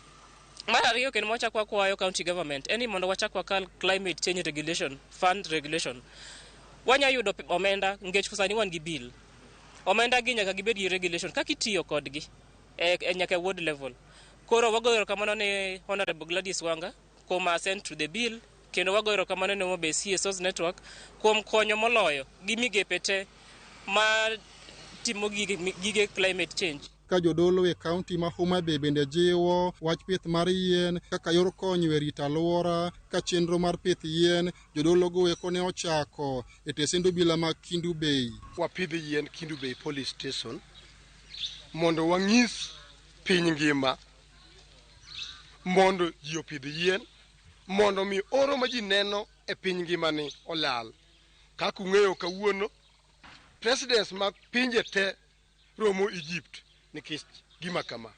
Speaker 10: Mar ariyo kendo mwachak wakwayo county government en ni mondo wachak wakal climate change regulation, fund regulation. Wanya yudo omenda nikech sani wan gi bill. Omenda gi nyaka gibed gi regulation kaka itiyo kodgi e nyaka e ward level. Koro wagoyo erokamano ne Honorable Gladys Wanga kuom assent to the bill, kendo wagoyo erokamano ne Homa Bay CSOs Network kuom konyo moloyo gi migepe te ma timo gige climate change.
Speaker 7: Ka jodolo e kaunti ma Homa Bay bende jiwo wach pith mar yien kaka yor konyo e rito alwora, ka chenro mar pith yien jodolo go eko ne ochako e tesend obila mag Kendu Bay.
Speaker 11: Wapidho yien Kendu Bay Police Station mondo wang'is piny ngima mondo ji opidh yien mondo mi oro ma ji neno e piny ngima ni olal. Kaka ung'eyo kawuono, presidents mag pinje te romo Egypt nikech gima kama.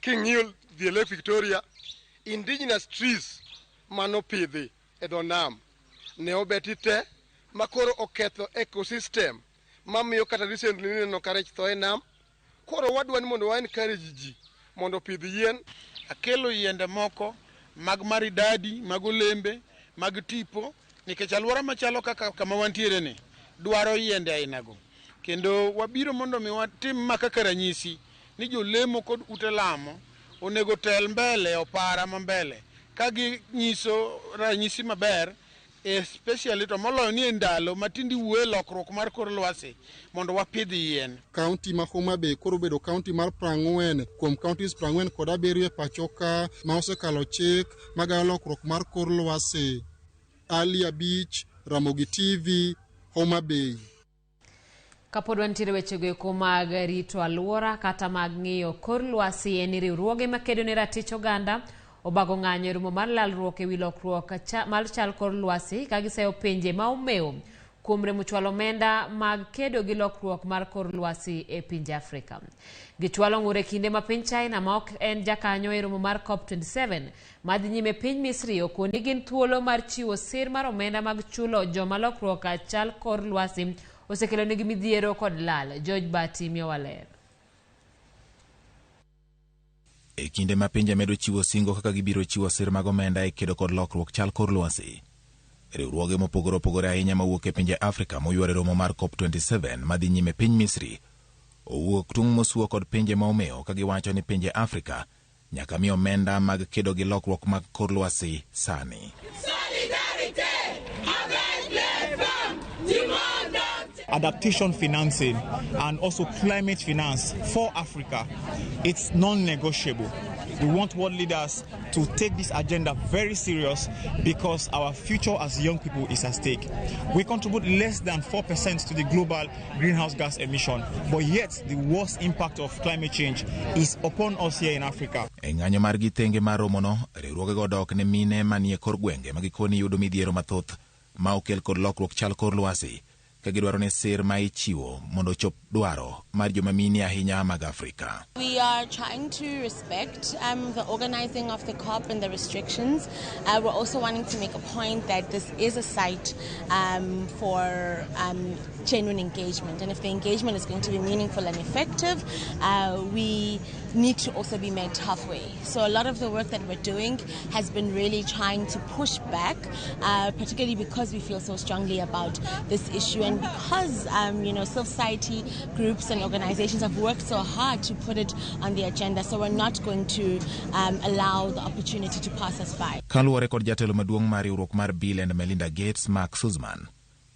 Speaker 11: King'iyo dhi e Lake Victoria, indigenous trees manopidhi e dho nam ne obeti te makoro oketho ecosystem mamiyo kata recently nineno ka rech tho e nam. Koro wadwa ni mondo wa encourage ji mondo opidh yien.
Speaker 12: Akelo yiende moko mag maridadi, mag olembe, mag tipo, nikech alwora machalo kaka kama wantiere ni dwaro yiende ainago. Kendo wabiro mondo mi watim ma kaka ranyisi ni jolemo kod ute lamo onego tel mbele opara ma mbele ka ginyiso ranyisi maber, especially to moloyo ni e ndalo ma tinde iwuoye lokruok mar kor lwasi mondo wapidh yien.
Speaker 7: Kaunti ma Homa Bay koro bedo kaunti mar 40 kuom counties 47 e pacho ka ma osekalo chik magayo lokruok mar kor lwasi. Ali Abich, Ramogi TV, Homa Bay.
Speaker 1: Kapod wantiere wechego eko mag rito alwora kata mag ng'iyo kor lwasi, en ni riwruoge makedo ne ratich oganda obago ng'anyo e romo mar lalruok ewi lokruok mar chal kor lwasi ka giseyo pinje ma omewo kuom remo chwalo omenda mag kedo gi lokruok mar kor lwasi e pinje Afrika. Gichwalo ng'ur e kinde ma piny China ma ok en jakanyo e romo mar COP27 madhi nyime piny Misri okoni gin thuolo mar chiwo sir mar omenda mag chulo joma lokruok chal kor lwasi osekelonegi midhiero kod lal. George Bati miyowa ler.
Speaker 6: E kinde ma pinje medo chiwo singo kaka gibiro chiwo sir mag omenda e kedo kod lokruok chal kor lwasi, riwruoge mopogore opogore ahinya mawuok e pinje Afrika moyworo e romo mar COP27 madhi nyime piny Misri owuok tung' mosuo kod pinje ma omewo ka giwacho ni pinje Afrika nyaka mi omenda mag kedo gi lokruok mag kor lwasi sani.
Speaker 13: Adaptation financing and also climate finance for Africa, it's non-negotiable. We want world leaders to take this agenda very serious because our future as young people is at stake. We contribute less than 4% to the global greenhouse gas emission, but yet the worst impact of climate change is upon us here in Africa.
Speaker 6: E ng'anyo margi tenge mar romono, riwruogego dok ne mine manie kor gwenge ma gikoni yudo midhiero mathoth ma okel kod lokruok chal kor lwasi ka gidwaro ni sir ma ichiwo mondo ochop dwaro mar joma mine ahinya mag Afrika.
Speaker 14: We are trying to respect the organizing of the COP and the restrictions. We're also wanting to make a point that this is a site for genuine engagement. And if the engagement is going to be meaningful and effective, we need to also be met halfway. So a lot of the work that we're doing has been really trying to push back, particularly because we feel so strongly about this issue and because civil society groups and organizations have worked so hard to put it on the agenda. So we're not going to allow the opportunity to pass us by.
Speaker 6: Kaluwore kod jatelo maduong' mar riwruok mar Bill and Melinda Gates, Mark Suzman,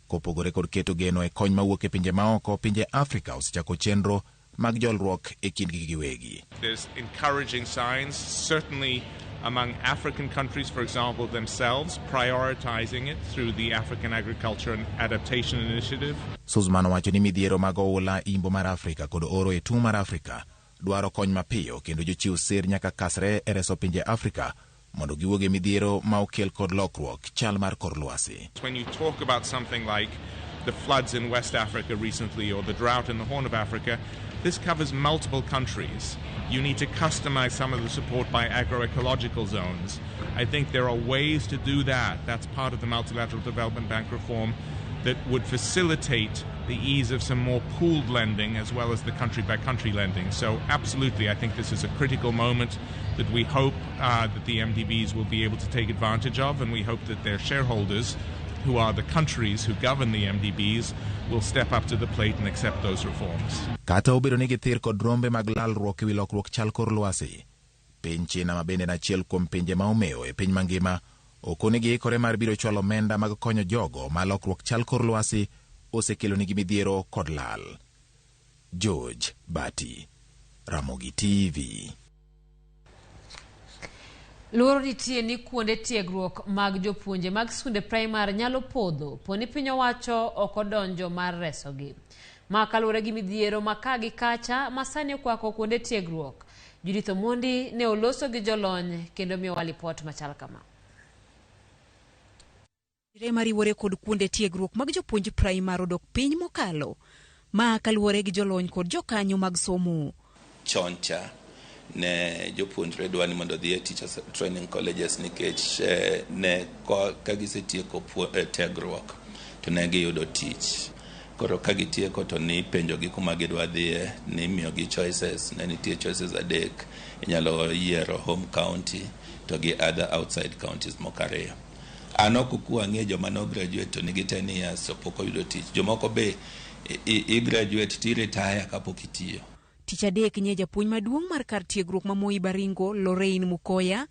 Speaker 6: kopogore kod keto geno e kony mawuok e pinje maoko, pinje Afrika osechako chenro mag jolruok e kindgi giwegi.
Speaker 15: There's encouraging signs, certainly among African countries, for example, themselves, prioritizing it through the African Agriculture and Adaptation Initiative.
Speaker 6: Suzman owacho ni midhiero mag oula imbo mar Afrika kod oro e tung' mar Afrika dwaro kony mapiyo kendo jochiw sir nyaka kasre e reso pinje Afrika mondo giwuog e midhiero ma okel kod lokruok chal mar kor lwasi.
Speaker 15: When you talk about something like the floods in West Africa recently or the drought in the Horn of Africa, this covers multiple countries. You need to customize some of the support by agroecological zones. I think there are ways to do that. That's part of the Multilateral Development Bank reform that would facilitate the ease of some more pooled lending as well as the country-by-country lending. So absolutely, I think this is a critical moment that we hope that the MDBs will be able to take advantage of, and we hope that their shareholders, who are the countries who govern the MDBs, will step up to the plate and accept those reforms.
Speaker 6: Kata obedo ni githir kod rombe mag lalruok ewi lokruok chal kor lwasi, piny China ma bende en achiel kuom pinje ma omewo e piny mangima okoni giikore mar biro chwalo omenda mag konyo jogo ma lokruok chal kor lwasi osekelonigi midhiero kod lal. George Bati, Ramogi TV.
Speaker 1: Luoro nitie ni kuonde tiegruok mag jopuonje mag skunde primar nyalo podho poni piny owacho ok odonjo mar resogi. Ma kaluwore gi midhiero ma ka gi kacha ma sani okwako kuonde tiegruok. Judith Omondi ne oloso gi jolony kendo miyowa lipot machal kama.
Speaker 16: Mariwore kod kuonde tiegruok mag jopuonj primar odok piny mokalo. Ma kaluwore gi jolony kod jokanyo mag somo.
Speaker 17: Chon cha ne jopuonjre dwa ni mondo odhi e teachers training colleges nikech ne ka gisetieko tiegruok to ne giyudo tich. Koro ka gitieko to ni penjogi kuma gidwa dhiye, ni imiyogi choices, ne nitie choices adek, inyalo yiero home county to gi other outside counties moko ariyo. An ok okuo ang'e joma no graduate to nigi 10 years to pok oyudo tich. Jomoko be i graduate ti retire kapok itiyo.
Speaker 16: Tich adek nye japuonj maduong' mar kar tiegruok ma Moi Baringo, Lorraine Mukoya,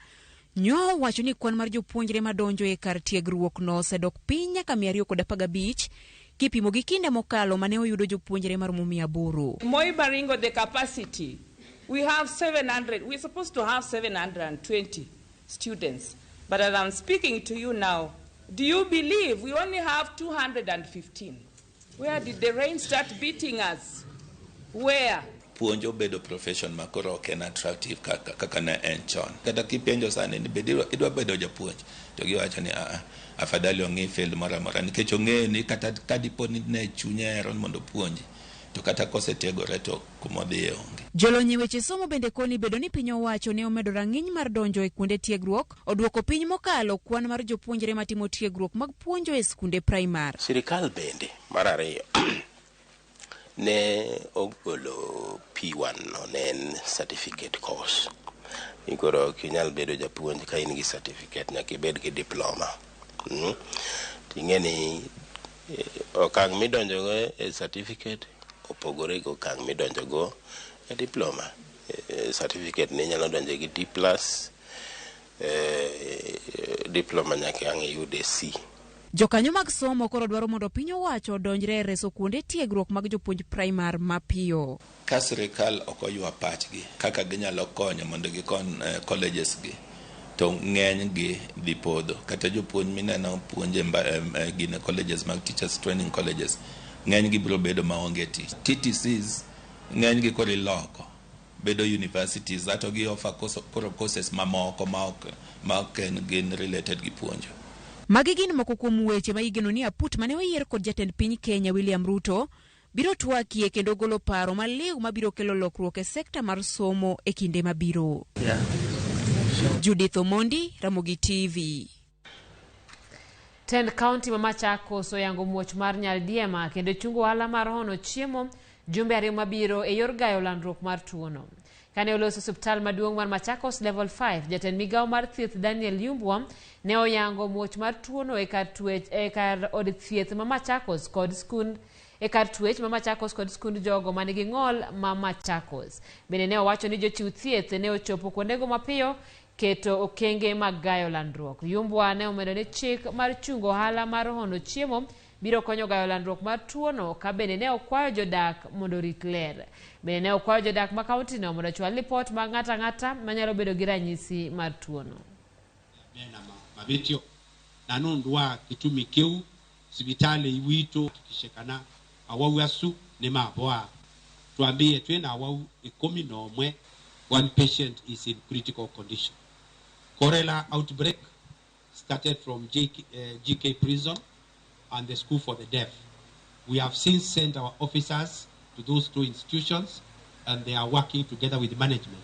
Speaker 16: nyo wacho ni kwan mar jopuonjre madonjo e kar tiegruok no osedok piny nyaka 215 kipimo gi kinde mokalo mane oyudo jopuonjre maromo 800.
Speaker 18: Moi Baringo, the capacity, we have 700, we're supposed to have 720 students. But as I'm speaking to you now, do you believe we only have 215? Where did the rain start beating us? Where?
Speaker 17: Puonj obedo profession ma koro ok en attractive kaka ne en chon. Kata kipenjo sani ni bed idwa bedo japuonj, to giwacho ni aa, afadhali ong'i field moro amora, nikech ong'eyo ni kata ka dipo ni ne chunye hero ni mondo opuonji, to kata kosetegore to kumodhiye onge.
Speaker 16: Jolony e weche somo bende koni bedo ni piny owacho ne omedo rang'iny mar donjo e kuonde tiegruok, oduoko piny mokalo kwan mar jopuonjre matimo tiegruok mag puonjo e skunde primar.
Speaker 19: Sirikal bende mar ariyo ne ogolo P1 no ne en certificate course. Koro ok inyal bedo japuonj ka in gi certificate, nyaka ibed gi diploma. Ting'e ni okang' midonjogo e certificate opogore gi okang' midonjogo e diploma. Certificate ni inyalo donjo gi D plus, diploma nyaka ang' iyude C.
Speaker 16: Jokanyo mag somo koro dwaro mondo piny owacho odonjre e reso kuonde tiegruok mag jopuonj primar mapiyo.
Speaker 17: Ka sirikal ok oywa pachgi kaka ginyalo konyo mondo gikony colleges gi, to ng'eny gi dhi podho. Kata jopuonj mineno puonje gine colleges mag teachers training colleges, ng'eny gi biro bedo maonge tich. TTCs ng'eny gi koro iloko bedo universities, ato gi offer koro courses mamoko ma ok gin related gi puonjo.
Speaker 16: Magi gin moko kuom weche ma igeno ni aput mane oyier kod jatend piny Kenya William Ruto biro twakie kendo golo paro maliw mabiro kelo lokruok e sekta mar somo e kinde mabiro. Judith Omondi, Ramogi TV.
Speaker 1: Tend kaunti ma Machakos oyango muoch mar nyaldiema kendo chungo ohala mar hono chiemo jumbe ariyo mabiro e yor gayo landruok mar tuono. Kane oloso osiptal maduong' mar Machakos Level 5, jatend migawo mar thieth Daniel Yumbwa ne oyango muoch mar tuono e kar od thieth ma Machakos kod skund e kar twech ma Machakos kod skund jogo manigi ng'ol ma Machakos. Bende ne owacho ni jochiw thieth ne ochopo kuondego mapiyo keto okenge mag gayo landruok. Yumbwa ne omedo ni chik mar chungo ohala mar hono chiemo biro konyo gayo landruok mar tuono, ka bende ne okwayo jodak mondo orit ler. Bende ne okwayo jodak ma kauntino mondo ochwal lipot mag ng'ato ang'ata manyalo bedo gi ranyisi mar tuono.
Speaker 20: Mabetio na nundwa kitumi kiu sibitali wito kishekana awawasu ni maboa tuambie twena awau 11. One patient is in critical condition. Cholera outbreak started from GK prison and the school for the deaf. We have since sent our officers to those two institutions, and they are working together with management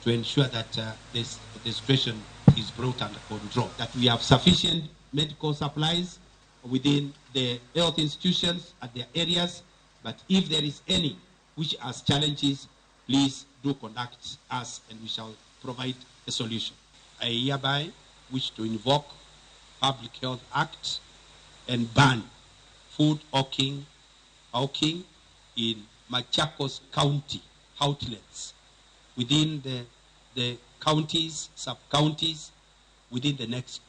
Speaker 20: to ensure that the situation is brought under control, that we have sufficient medical supplies within the health institutions at their areas, but if there is any which has challenges, please do contact us and we shall provide a solution. I hereby wish to invoke Public Health Act and ban food hawking in Machakos County outlets within the counties, sub-counties, within the next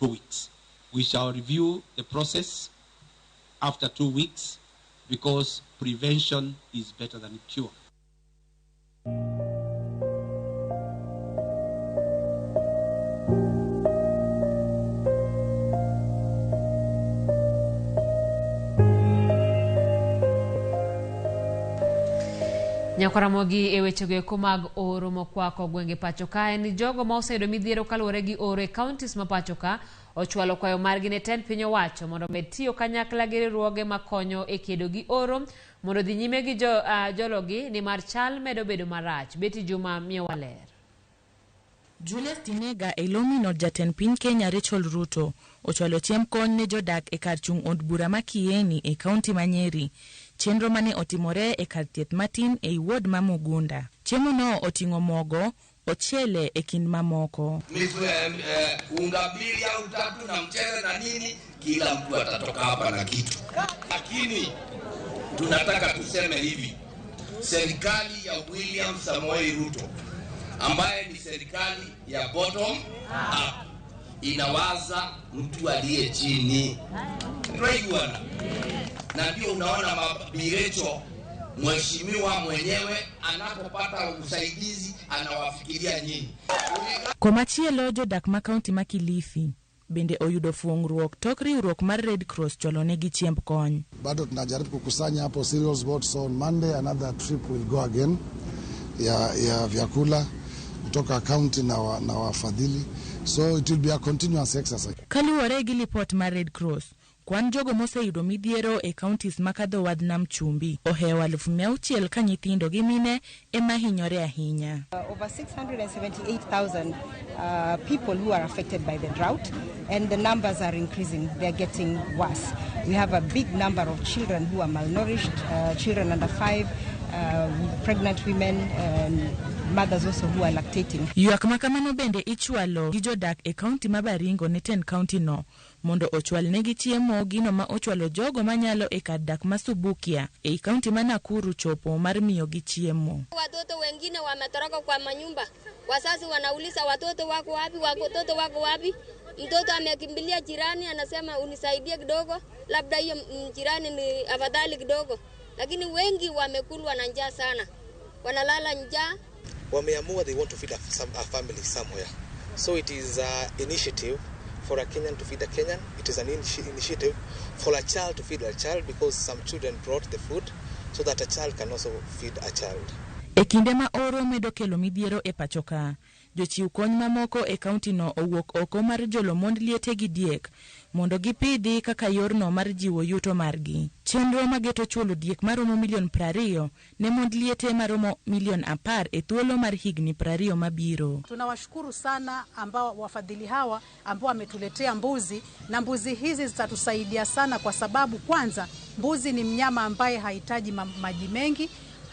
Speaker 20: 2 weeks. We shall review the process after 2 weeks because prevention is better than cure.
Speaker 1: Nyakwaramogi e wechego eko mag oro mokwako gwenge pacho ka en jogo ma oseyudo midhiero kaluwore gi oro e counties ma pacho ka ochwalo kwayo margi ne tend piny owacho mondo omed tiyo kanyakla gi riwruoge makonyo e kedo gi oro mondo dhi nyime gi jologi nimar chal medo bedo marach. Betty Juma miyowa ler.
Speaker 21: Julius Tinega e lomino jatend piny Kenya Rachel Ruto ochwalo chiemb kony ne jodak e kar chung' od bura ma Kieni e kaunti ma Nyeri. Chenro mane otimore e kar thieth matin ei ward ma Mugunda. Chiemo no oting'o mogo, ochele e kind mamoko.
Speaker 22: Unga 2 au 3 na mchele na nini, kila mtu atatoka hapa na kitu. Lakini tunataka tuseme hivi, serikali ya William Samoei Ruto ambaye ni serikali ya bottom up inawaza mtu aliye chini. Tunaiguana. Na ndio unaona Mabirecho mheshimiwa mwenyewe anapopata usaidizi anawafikiria nyinyi.
Speaker 21: Komachielo jodak ma kaunti ma Kilifi bende oyudo fuong'ruok tok riwruok mar Red Cross chwalonegi chiemb kony.
Speaker 3: Bado tunajaribu kukusanya hapo cereals board, so on Monday another trip will go again ya vyakula kutoka county na wafadhili, so it will be a continuous exercise.
Speaker 21: Kaluwore gi lipot mar Red Cross, kwan jogo moseyudo midhiero e counties makadho wadh nam chumbi ohewo 600,000 ka nyithindo gi mine ema hinyore ahinya.
Speaker 4: Over 678,000 people who are affected by the drought, and the numbers are increasing. They are getting worse. We have a big number of children who are malnourished, children under 5, pregnant women, and mothers also who are lactating.
Speaker 21: Ywak ma kamano bende ichwalo gi jodak e kaunti ma Baringo ne tend kaunti no mondo ochwal negi chiemo, gino ma ochwalo jogo manyalo e kar dak ma Subukia e kaunti ma Nakuru chopo mar miyogi chiemo.
Speaker 23: Watoto wengine wametoroka kwa manyumba, wazazi wanauliza watoto wako wapi, watoto wako wapi. Mtoto amekimbilia jirani, anasema unisaidie kidogo, labda hiyo jirani ni afadhali kidogo, lakini wengi wamekulwa na njaa sana, wanalala njaa.
Speaker 24: Wameamua they want to feed a family somewhere. So it is an initiative for a Kenyan to feed a Kenyan. It is an initiative for a child to feed a child, because some children brought the food so that a child can also feed a child.
Speaker 21: E kinde ma oro medo kelo midhiero e pacho ka, jochiw kony mamoko e kaunti no owuok oko mar jolo mond liete gi diek mondo gipidhi kaka yorno mar jiwo yuto margi. Chenro mageto chulo diek maromo milion 20 ne mond liete maromo milion 10 e thuolo mar higni 20 mabiro.
Speaker 25: Tunawashukuru sana ambao wafadhili hawa ambao wametuletea mbuzi, na mbuzi hizi zitatusaidia sana kwa sababu kwanza mbuzi ni mnyama ambaye hahitaji maji mengi.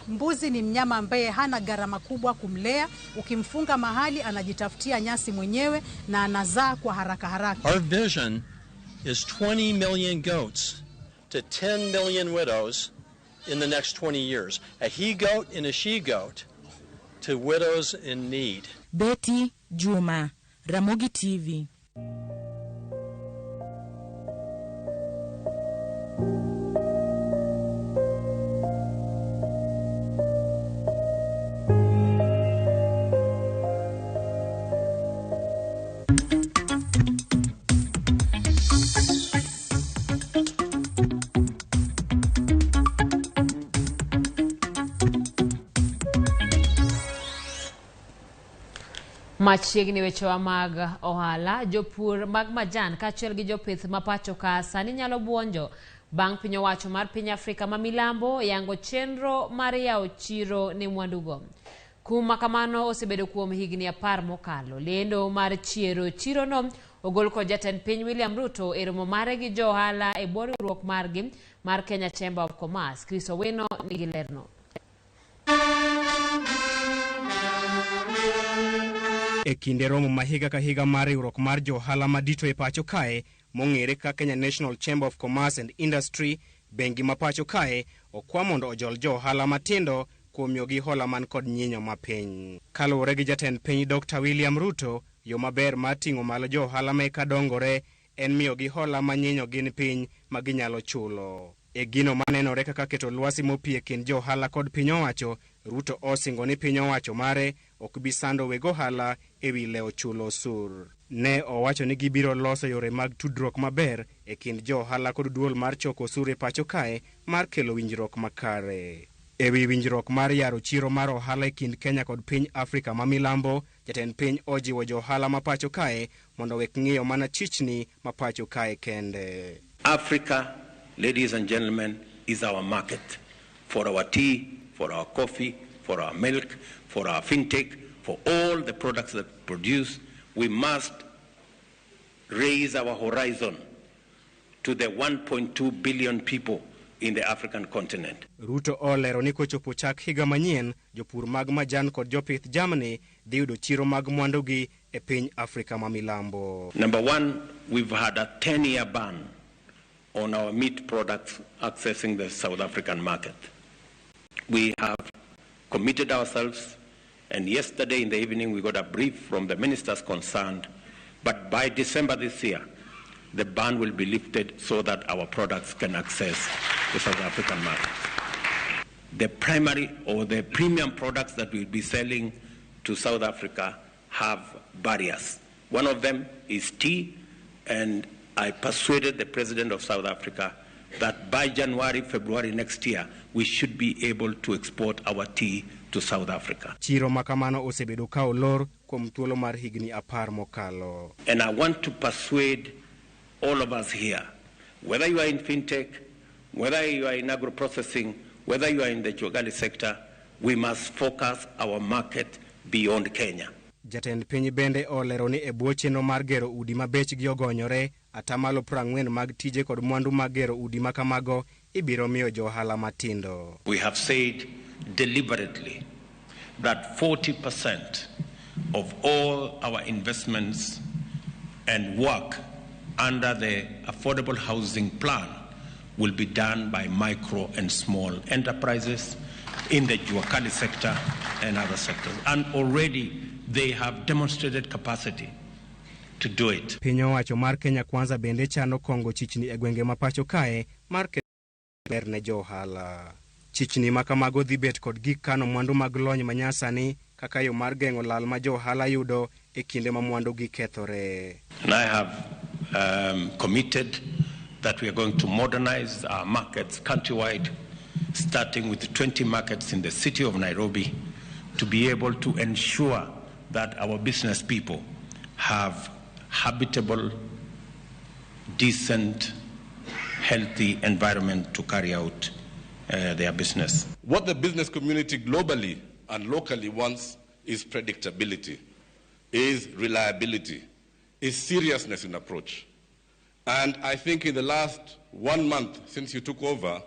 Speaker 25: Mbuzi ni mnyama ambaye hana gharama kubwa kumlea. Ukimfunga mahali anajitafutia nyasi mwenyewe na anazaa kwa haraka haraka.
Speaker 26: Our vision is 20 million goats to 10 million widows in the next 20 years. A he goat and a she goat to widows in need.
Speaker 21: Betty Juma, Ramogi TV.
Speaker 1: Machiegni wechewa mag ohala, jopur mag majan kaachiel gi jopith ma pacho ka sani nyalo buonjo bang' piny owacho mar piny Afrika ma milambo yango chenro mar yawo chiro ne mwandugo. Kum ma kamano osebedo kuom higni 10 mokalo. Lendo mar chiero chirono ogol kod jatend piny William Ruto e romo mare gi jo ohala e bwo riwruok margi mar Kenya Chamber of Commerce. Chris Owino nigi lerno.
Speaker 27: E kinde romo ma higa ka higa mar riwruok mar jo ohala madito e pacho kae mong'ere kaka Kenya National Chamber of Commerce and Industry, bengi ma pacho kae okwa mondo ojol jo ohala matindo kuom miyogi hola man kod nyinyo mapiny. Kaluwore gi jatend piny Dr. William Ruto, yo maber mar ting'o malo jo ohala meka dongore en miyogi hola ma nyinyo gin piny ma ginyalo chulo. E gino manenore kaka keto lwasi mopie kind jo ohala kod piny owacho, Ruto osingo ni piny owacho mare ok bi sando weg ohala ewi lewo chulo osur. Ne owacho ni gibiro loso yore mag tudruok maber e kind jo ohala kod duol mar choko osur e pacho kae mar kelo winjruok makare. Ewi winjruok mar yaro chiro mar ohala e kind Kenya kod piny Afrika ma milambo, jatend piny ojiwo jo ohala ma pacho kae mondo wek ng'iyo mana chichni ma pacho kae kende.
Speaker 28: Africa, ladies and gentlemen, is our market for our tea, for our coffee, for our milk, for our fintech, for all the products that we produce. We must raise our horizon to the 1.2 billion people in the African continent.
Speaker 27: Ruto olero ni kochopo chak higa manyien, jopur mag majan kod jopith jamni dhi yudo chiro mag mwandugi e piny Afrika ma milambo.
Speaker 28: Number one, we've had a 10-year ban on our meat products accessing the South African market. We have committed ourselves, and yesterday in the evening we got a brief from the ministers concerned, but by December this year, the ban will be lifted so that our products can access the South African market. The primary or the premium products that we'll be selling to South Africa have barriers. One of them is tea, And I persuaded the president of South Africa that by January, February next year, we should be able to export our tea to South Africa.
Speaker 27: Chiro ma kamano osebedo ka olor kuom thuolo mar higni 10 mokalo.
Speaker 28: And I want to persuade all of us here, whether you are in fintech, whether you are in agro-processing, whether you are in the Juakali sector, we must focus our market beyond Kenya.
Speaker 27: Jatend piny bende olero ni e bwo chenro mar gero udi ma bechgi ogonyore, atamalo 40 mag tije kod mwandu mag gero udi ma kamago ibiro miyo jo ohala matindo.
Speaker 28: We have said deliberately that 40% of all our investments and work under the affordable housing plan will be done by micro and small enterprises in the Juakali sector and other sectors. And already they have demonstrated capacity to do it.
Speaker 27: Piny owacho mar Kenya Kwanza bende chano kongo chichni e gwenge ma pacho kae mar ber ne jo ohala. Chichni ma kamago dhi bet kod gik kano mwandu mag lony manyasani kaka yo mar geng'o lal ma jo ohala yudo e kinde ma mwandu gi kethore.
Speaker 28: And I have committed that we are going to modernize our markets countrywide, starting with 20 markets in the city of Nairobi, to be able to ensure that our business people have habitable, decent, healthy environment to carry out their business.
Speaker 2: What the business community globally and locally wants is predictability, is reliability, is seriousness in approach. And I think in the last 1 month since you took over,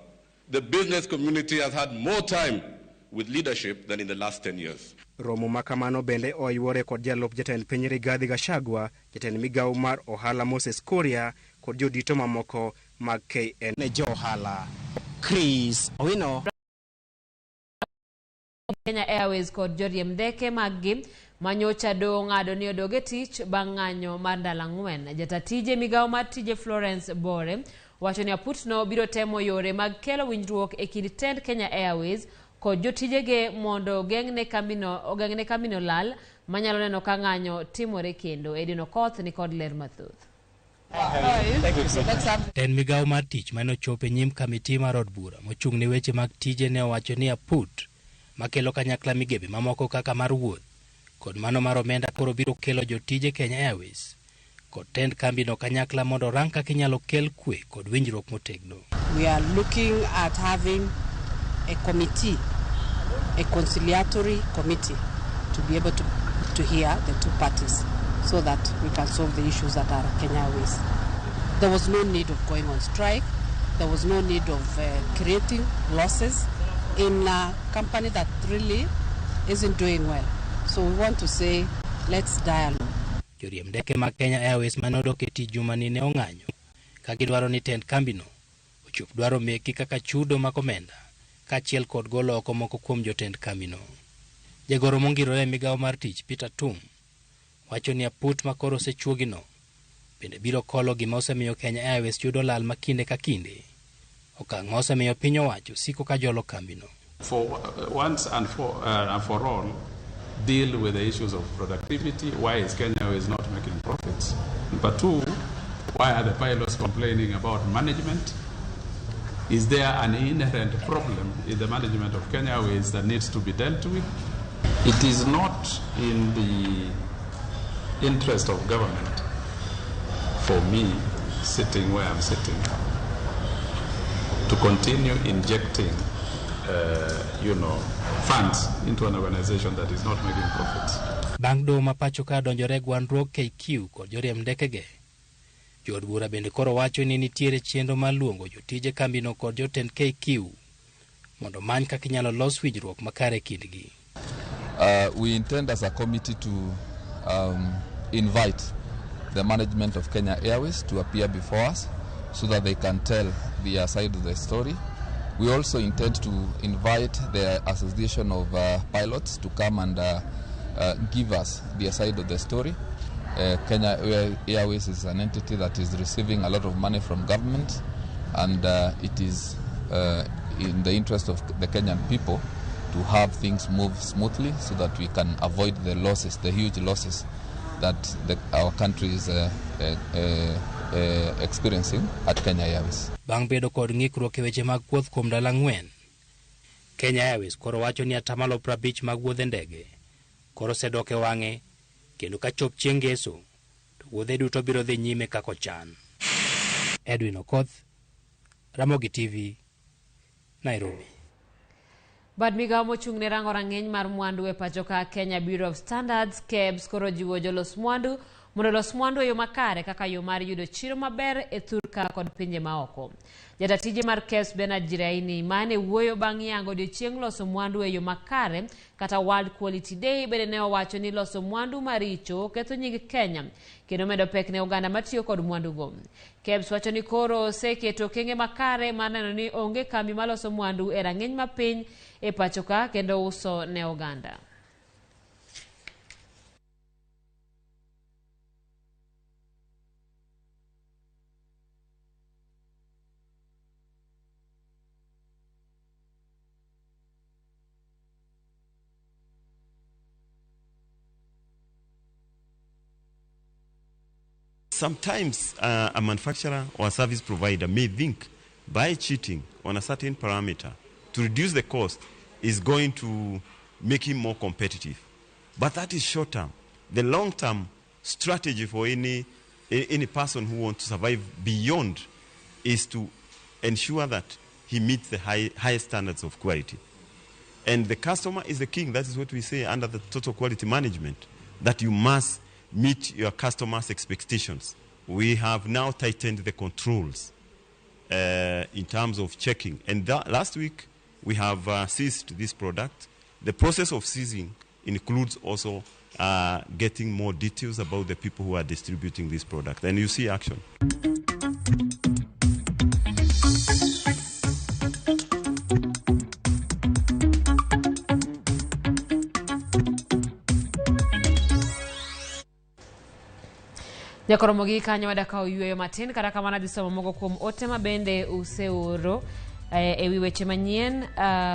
Speaker 2: the business community has had more time with leadership than in the last 10 years.
Speaker 27: Romo makamano bende oyuore kod jalup jatend piny Rigathi Gachagua, jatend migawo mar ohala Moses Kuria kod jodito mamoko mag KN
Speaker 5: ne jo ohala. Chris Owino.
Speaker 1: Kenya Airways kod joriemb ndeke maggi manyocha doho ng'ado ni odog e tich bang' ng'anyo mar ndalo 4. Jatatije migawo mar tije Florence Bore wacho ni aputno biro temo yore mag kelo winjruok e kind tend Kenya Airways kod jotijege mondo ogeng'ne kambino lal manyalo neno ka ng'anyo timore kendo. Edwin Okoth ni kod ler mathoth.
Speaker 7: Tend migawo mar tich mane ochopo e nyim kamiti mar od bura mochung' ne weche mag tije ne owacho ni aput makelo kanyakla migepe mamoko kaka mar wuoth kod mano mar omenda koro biro kelo jotije Kenya Airways kod tend kambino kanyakla mondo orang kaka inyalo kel kwe kod winjruok motegno.
Speaker 8: We are looking at having a committee, a conciliatory committee, to be able to hear the two parties so that we can solve the issues that are Kenya Airways. There was no need of going on strike. There was no need of creating losses in a company that really isn't doing well. So we want to say, let's dialogue.
Speaker 7: Joriemb ndeke mag Kenya Airways mane odok e tich jumani ne ong'anyo ka gidwaro ni tend kambino ochop dwaro mekgi kaka chudo mag omenda kaachiel kod golo oko moko kuom jotend kambino. Jagoro mongirore e migawo mar tich Peter Tum wacho ni aput ma koro osechuogino bende biro kolo gima osemiyo Kenya Airways yudo lal ma kinde ka kinde, okang' ma osemiyo piny owacho siko ka jolo kambino.
Speaker 9: For once and for all, deal with the issues of productivity. Why is Kenya Airways not making profits? Number two, why are the pilots complaining about management? Is there an inherent problem in the management of Kenya Airways that needs to be dealt with? It is not in the interest of government for me, sitting where I'm sitting, to continue injecting funds into an organization that is not making profits.
Speaker 7: Bang' doho ma pacho ka donjore gwandruog KQ kod joriemb ndekege, jood bura bende koro wacho ni nitiere chenro mar luongo jotije kambino kod jotend KQ mondo many kaka inyalo los winjruok makare kindgi.
Speaker 10: We intend as a committee to invite the management of Kenya Airways to appear before us so that they can tell their side of the story. We also intend to invite the Association of Pilots to come and give us their side of the story. Kenya Airways is an entity that is receiving a lot of money from government, and it is in the interest of the Kenyan people to have things move smoothly so that we can avoid the losses, the huge losses that our country is experiencing at Kenya Airways.
Speaker 7: Bang' bedo kod ng'ikruok e weche mag wuoth kuom ndalo 4, Kenya Airways koro wacho ni 50% mag wuodhe ndege koro osedok e wang'e kendo ka chop chieng' ngeso to wuodhe duto biro dhi nyime kaka ochan. Edwin Okoth, Ramogi TV, Nairobi.
Speaker 1: Bad migawo mochung' ne rango rang'iny mar mwandu e pacho ka Kenya Bureau of Standards KEBS koro jiwo jolos mwandu mondo olos mwandu e yo makare kaka yo mar yudo chiro maber e thurka kod pinje maoko. Jata tije mar KEBS Bernard Jiraini mane wuoyo bang' yango odiochieng' loso mwandu e yo makare kata World Quality Day bende ne owacho ni loso mwandu maricho ketho nying Kenya kendo medo pek ne oganda matiyo kod mwandugo. KEBS wacho ni koro oseketo okenge makare mar neno ni onge kambi maloso mwandu e rang'iny mapiny e pacho ka kendo uso ne oganda.
Speaker 6: Sometimes a manufacturer or a service provider may think by cheating on a certain parameter to reduce the cost is going to make him more competitive. But that is short term. The long term strategy for any person who wants to survive beyond is to ensure that he meets the high standards of quality. And the customer is the king. That is what we say under the total quality management, that you must meet your customers' expectations. We have now tightened the controls in terms of checking. And last week, we have seized this product. The process of seizing includes also getting more details about the people who are distributing this product. And you see action.
Speaker 1: Jakoromogi kanyo wadakawo yweyo matin kata kamano adhi somo moko kuom ote ma bende useoro e wi weche manyien.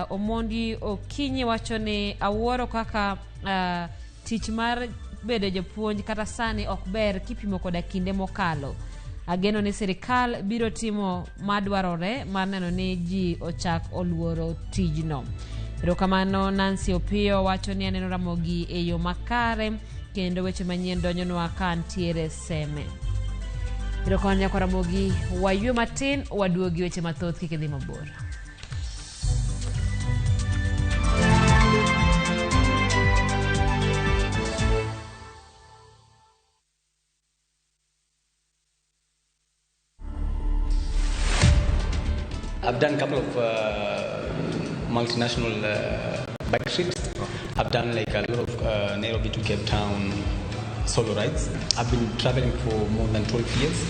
Speaker 1: Omondi Okinyi wacho ni awuoro kaka tich mar bedo japuonj kata sani ok ber kipimo koda kinde mokalo. Ageno ni sirikal biro timo madwarore mar neno ni ji ochak oluoro tijno. Erokamano Nancy Opiyo wacho ni aneno Ramogi e yo makare kendo weche manyien donjonwa ka ntiere Seme. Erokamano nyakwa Ramogi, waywe matin waduogi weche mathoth kik idhi mabor.
Speaker 11: I've done a couple of multinational bike trips. I've done like a lot of Nairobi to Cape Town solo rides. I've been traveling for more than 12 years,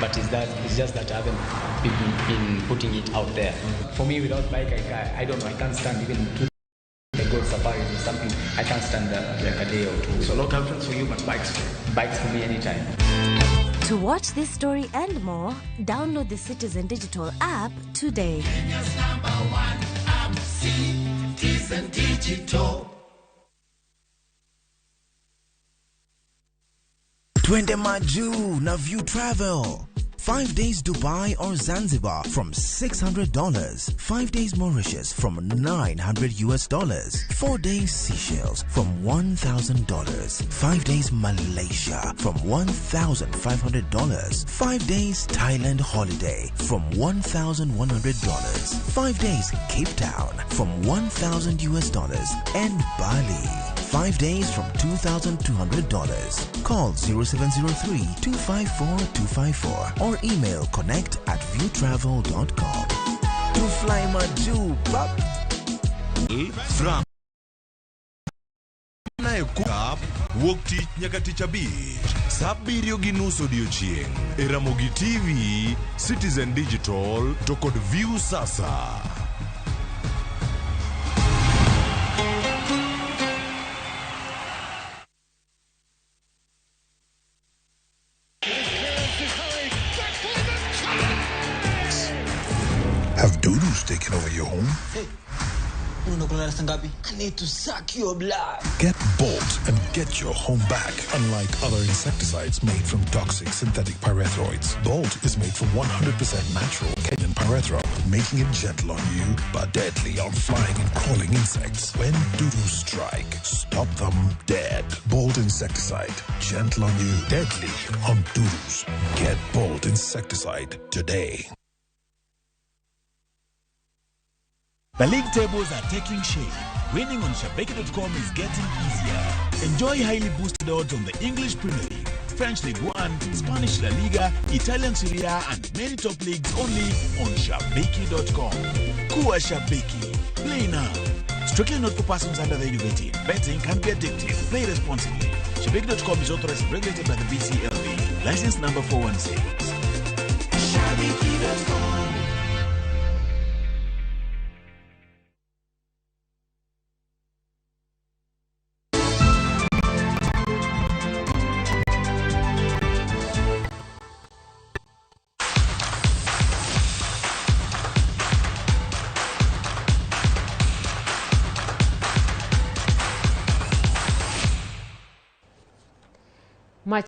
Speaker 11: but it's just that I haven't been putting it out there. For me, without bike, I don't know, I can't stand even 2 go safaris or something. I can't stand like a day or two.
Speaker 12: So no girlfriends for you, but bikes for you.
Speaker 11: Bikes for me anytime.
Speaker 13: To watch this story and more, download the Citizen Digital app today.
Speaker 14: Kenya's #1 app, Citizen Digital.
Speaker 15: Twende Maju na View Travel. 5 days Dubai or Zanzibar from $600. 5 days Mauritius from $900. 4 days Seychelles from $1,000. 5 days Malaysia from $1,500. 5 days Thailand holiday from $1,100. 5 days Cape Town from $1,000 and Bali. 5 days from $2,200. Call 0703-254-254 or email connect@viewtravel.com. To fly Maju, bap.
Speaker 18: From Wuok tich nyaka tich abich, sa 7:30 odiochieng' e Ramogi TV, Citizen Digital to kod View Sasa.
Speaker 19: Have doodles taken over your home?
Speaker 29: Hey,
Speaker 3: Unaenda kulala saa ngapi? I need to suck your blood.
Speaker 18: Get Bolt and get your home back. Unlike other insecticides made from toxic synthetic pyrethroids, Bolt is made from 100% natural Kenyan pyrethrum, making it gentle on you but deadly on flying and crawling insects. When dudu strike, stop them dead. Bolt insecticide, gentle on you, deadly on dudus. Get Bolt insecticide today.
Speaker 4: The league tables are taking shape. Winning on Shabiki.com is getting easier. Enjoy highly boosted odds on the English Premier League, French League One, Spanish La Liga, Italian Serie A, and many top leagues only on Shabiki.com. Kuwa Shabiki. Play now. Strictly not for persons under the age of 18. Betting can be addictive. Play responsibly. Shabiki.com is authorized and regulated by the BCLB. License number 416.
Speaker 14: Shabiki.com.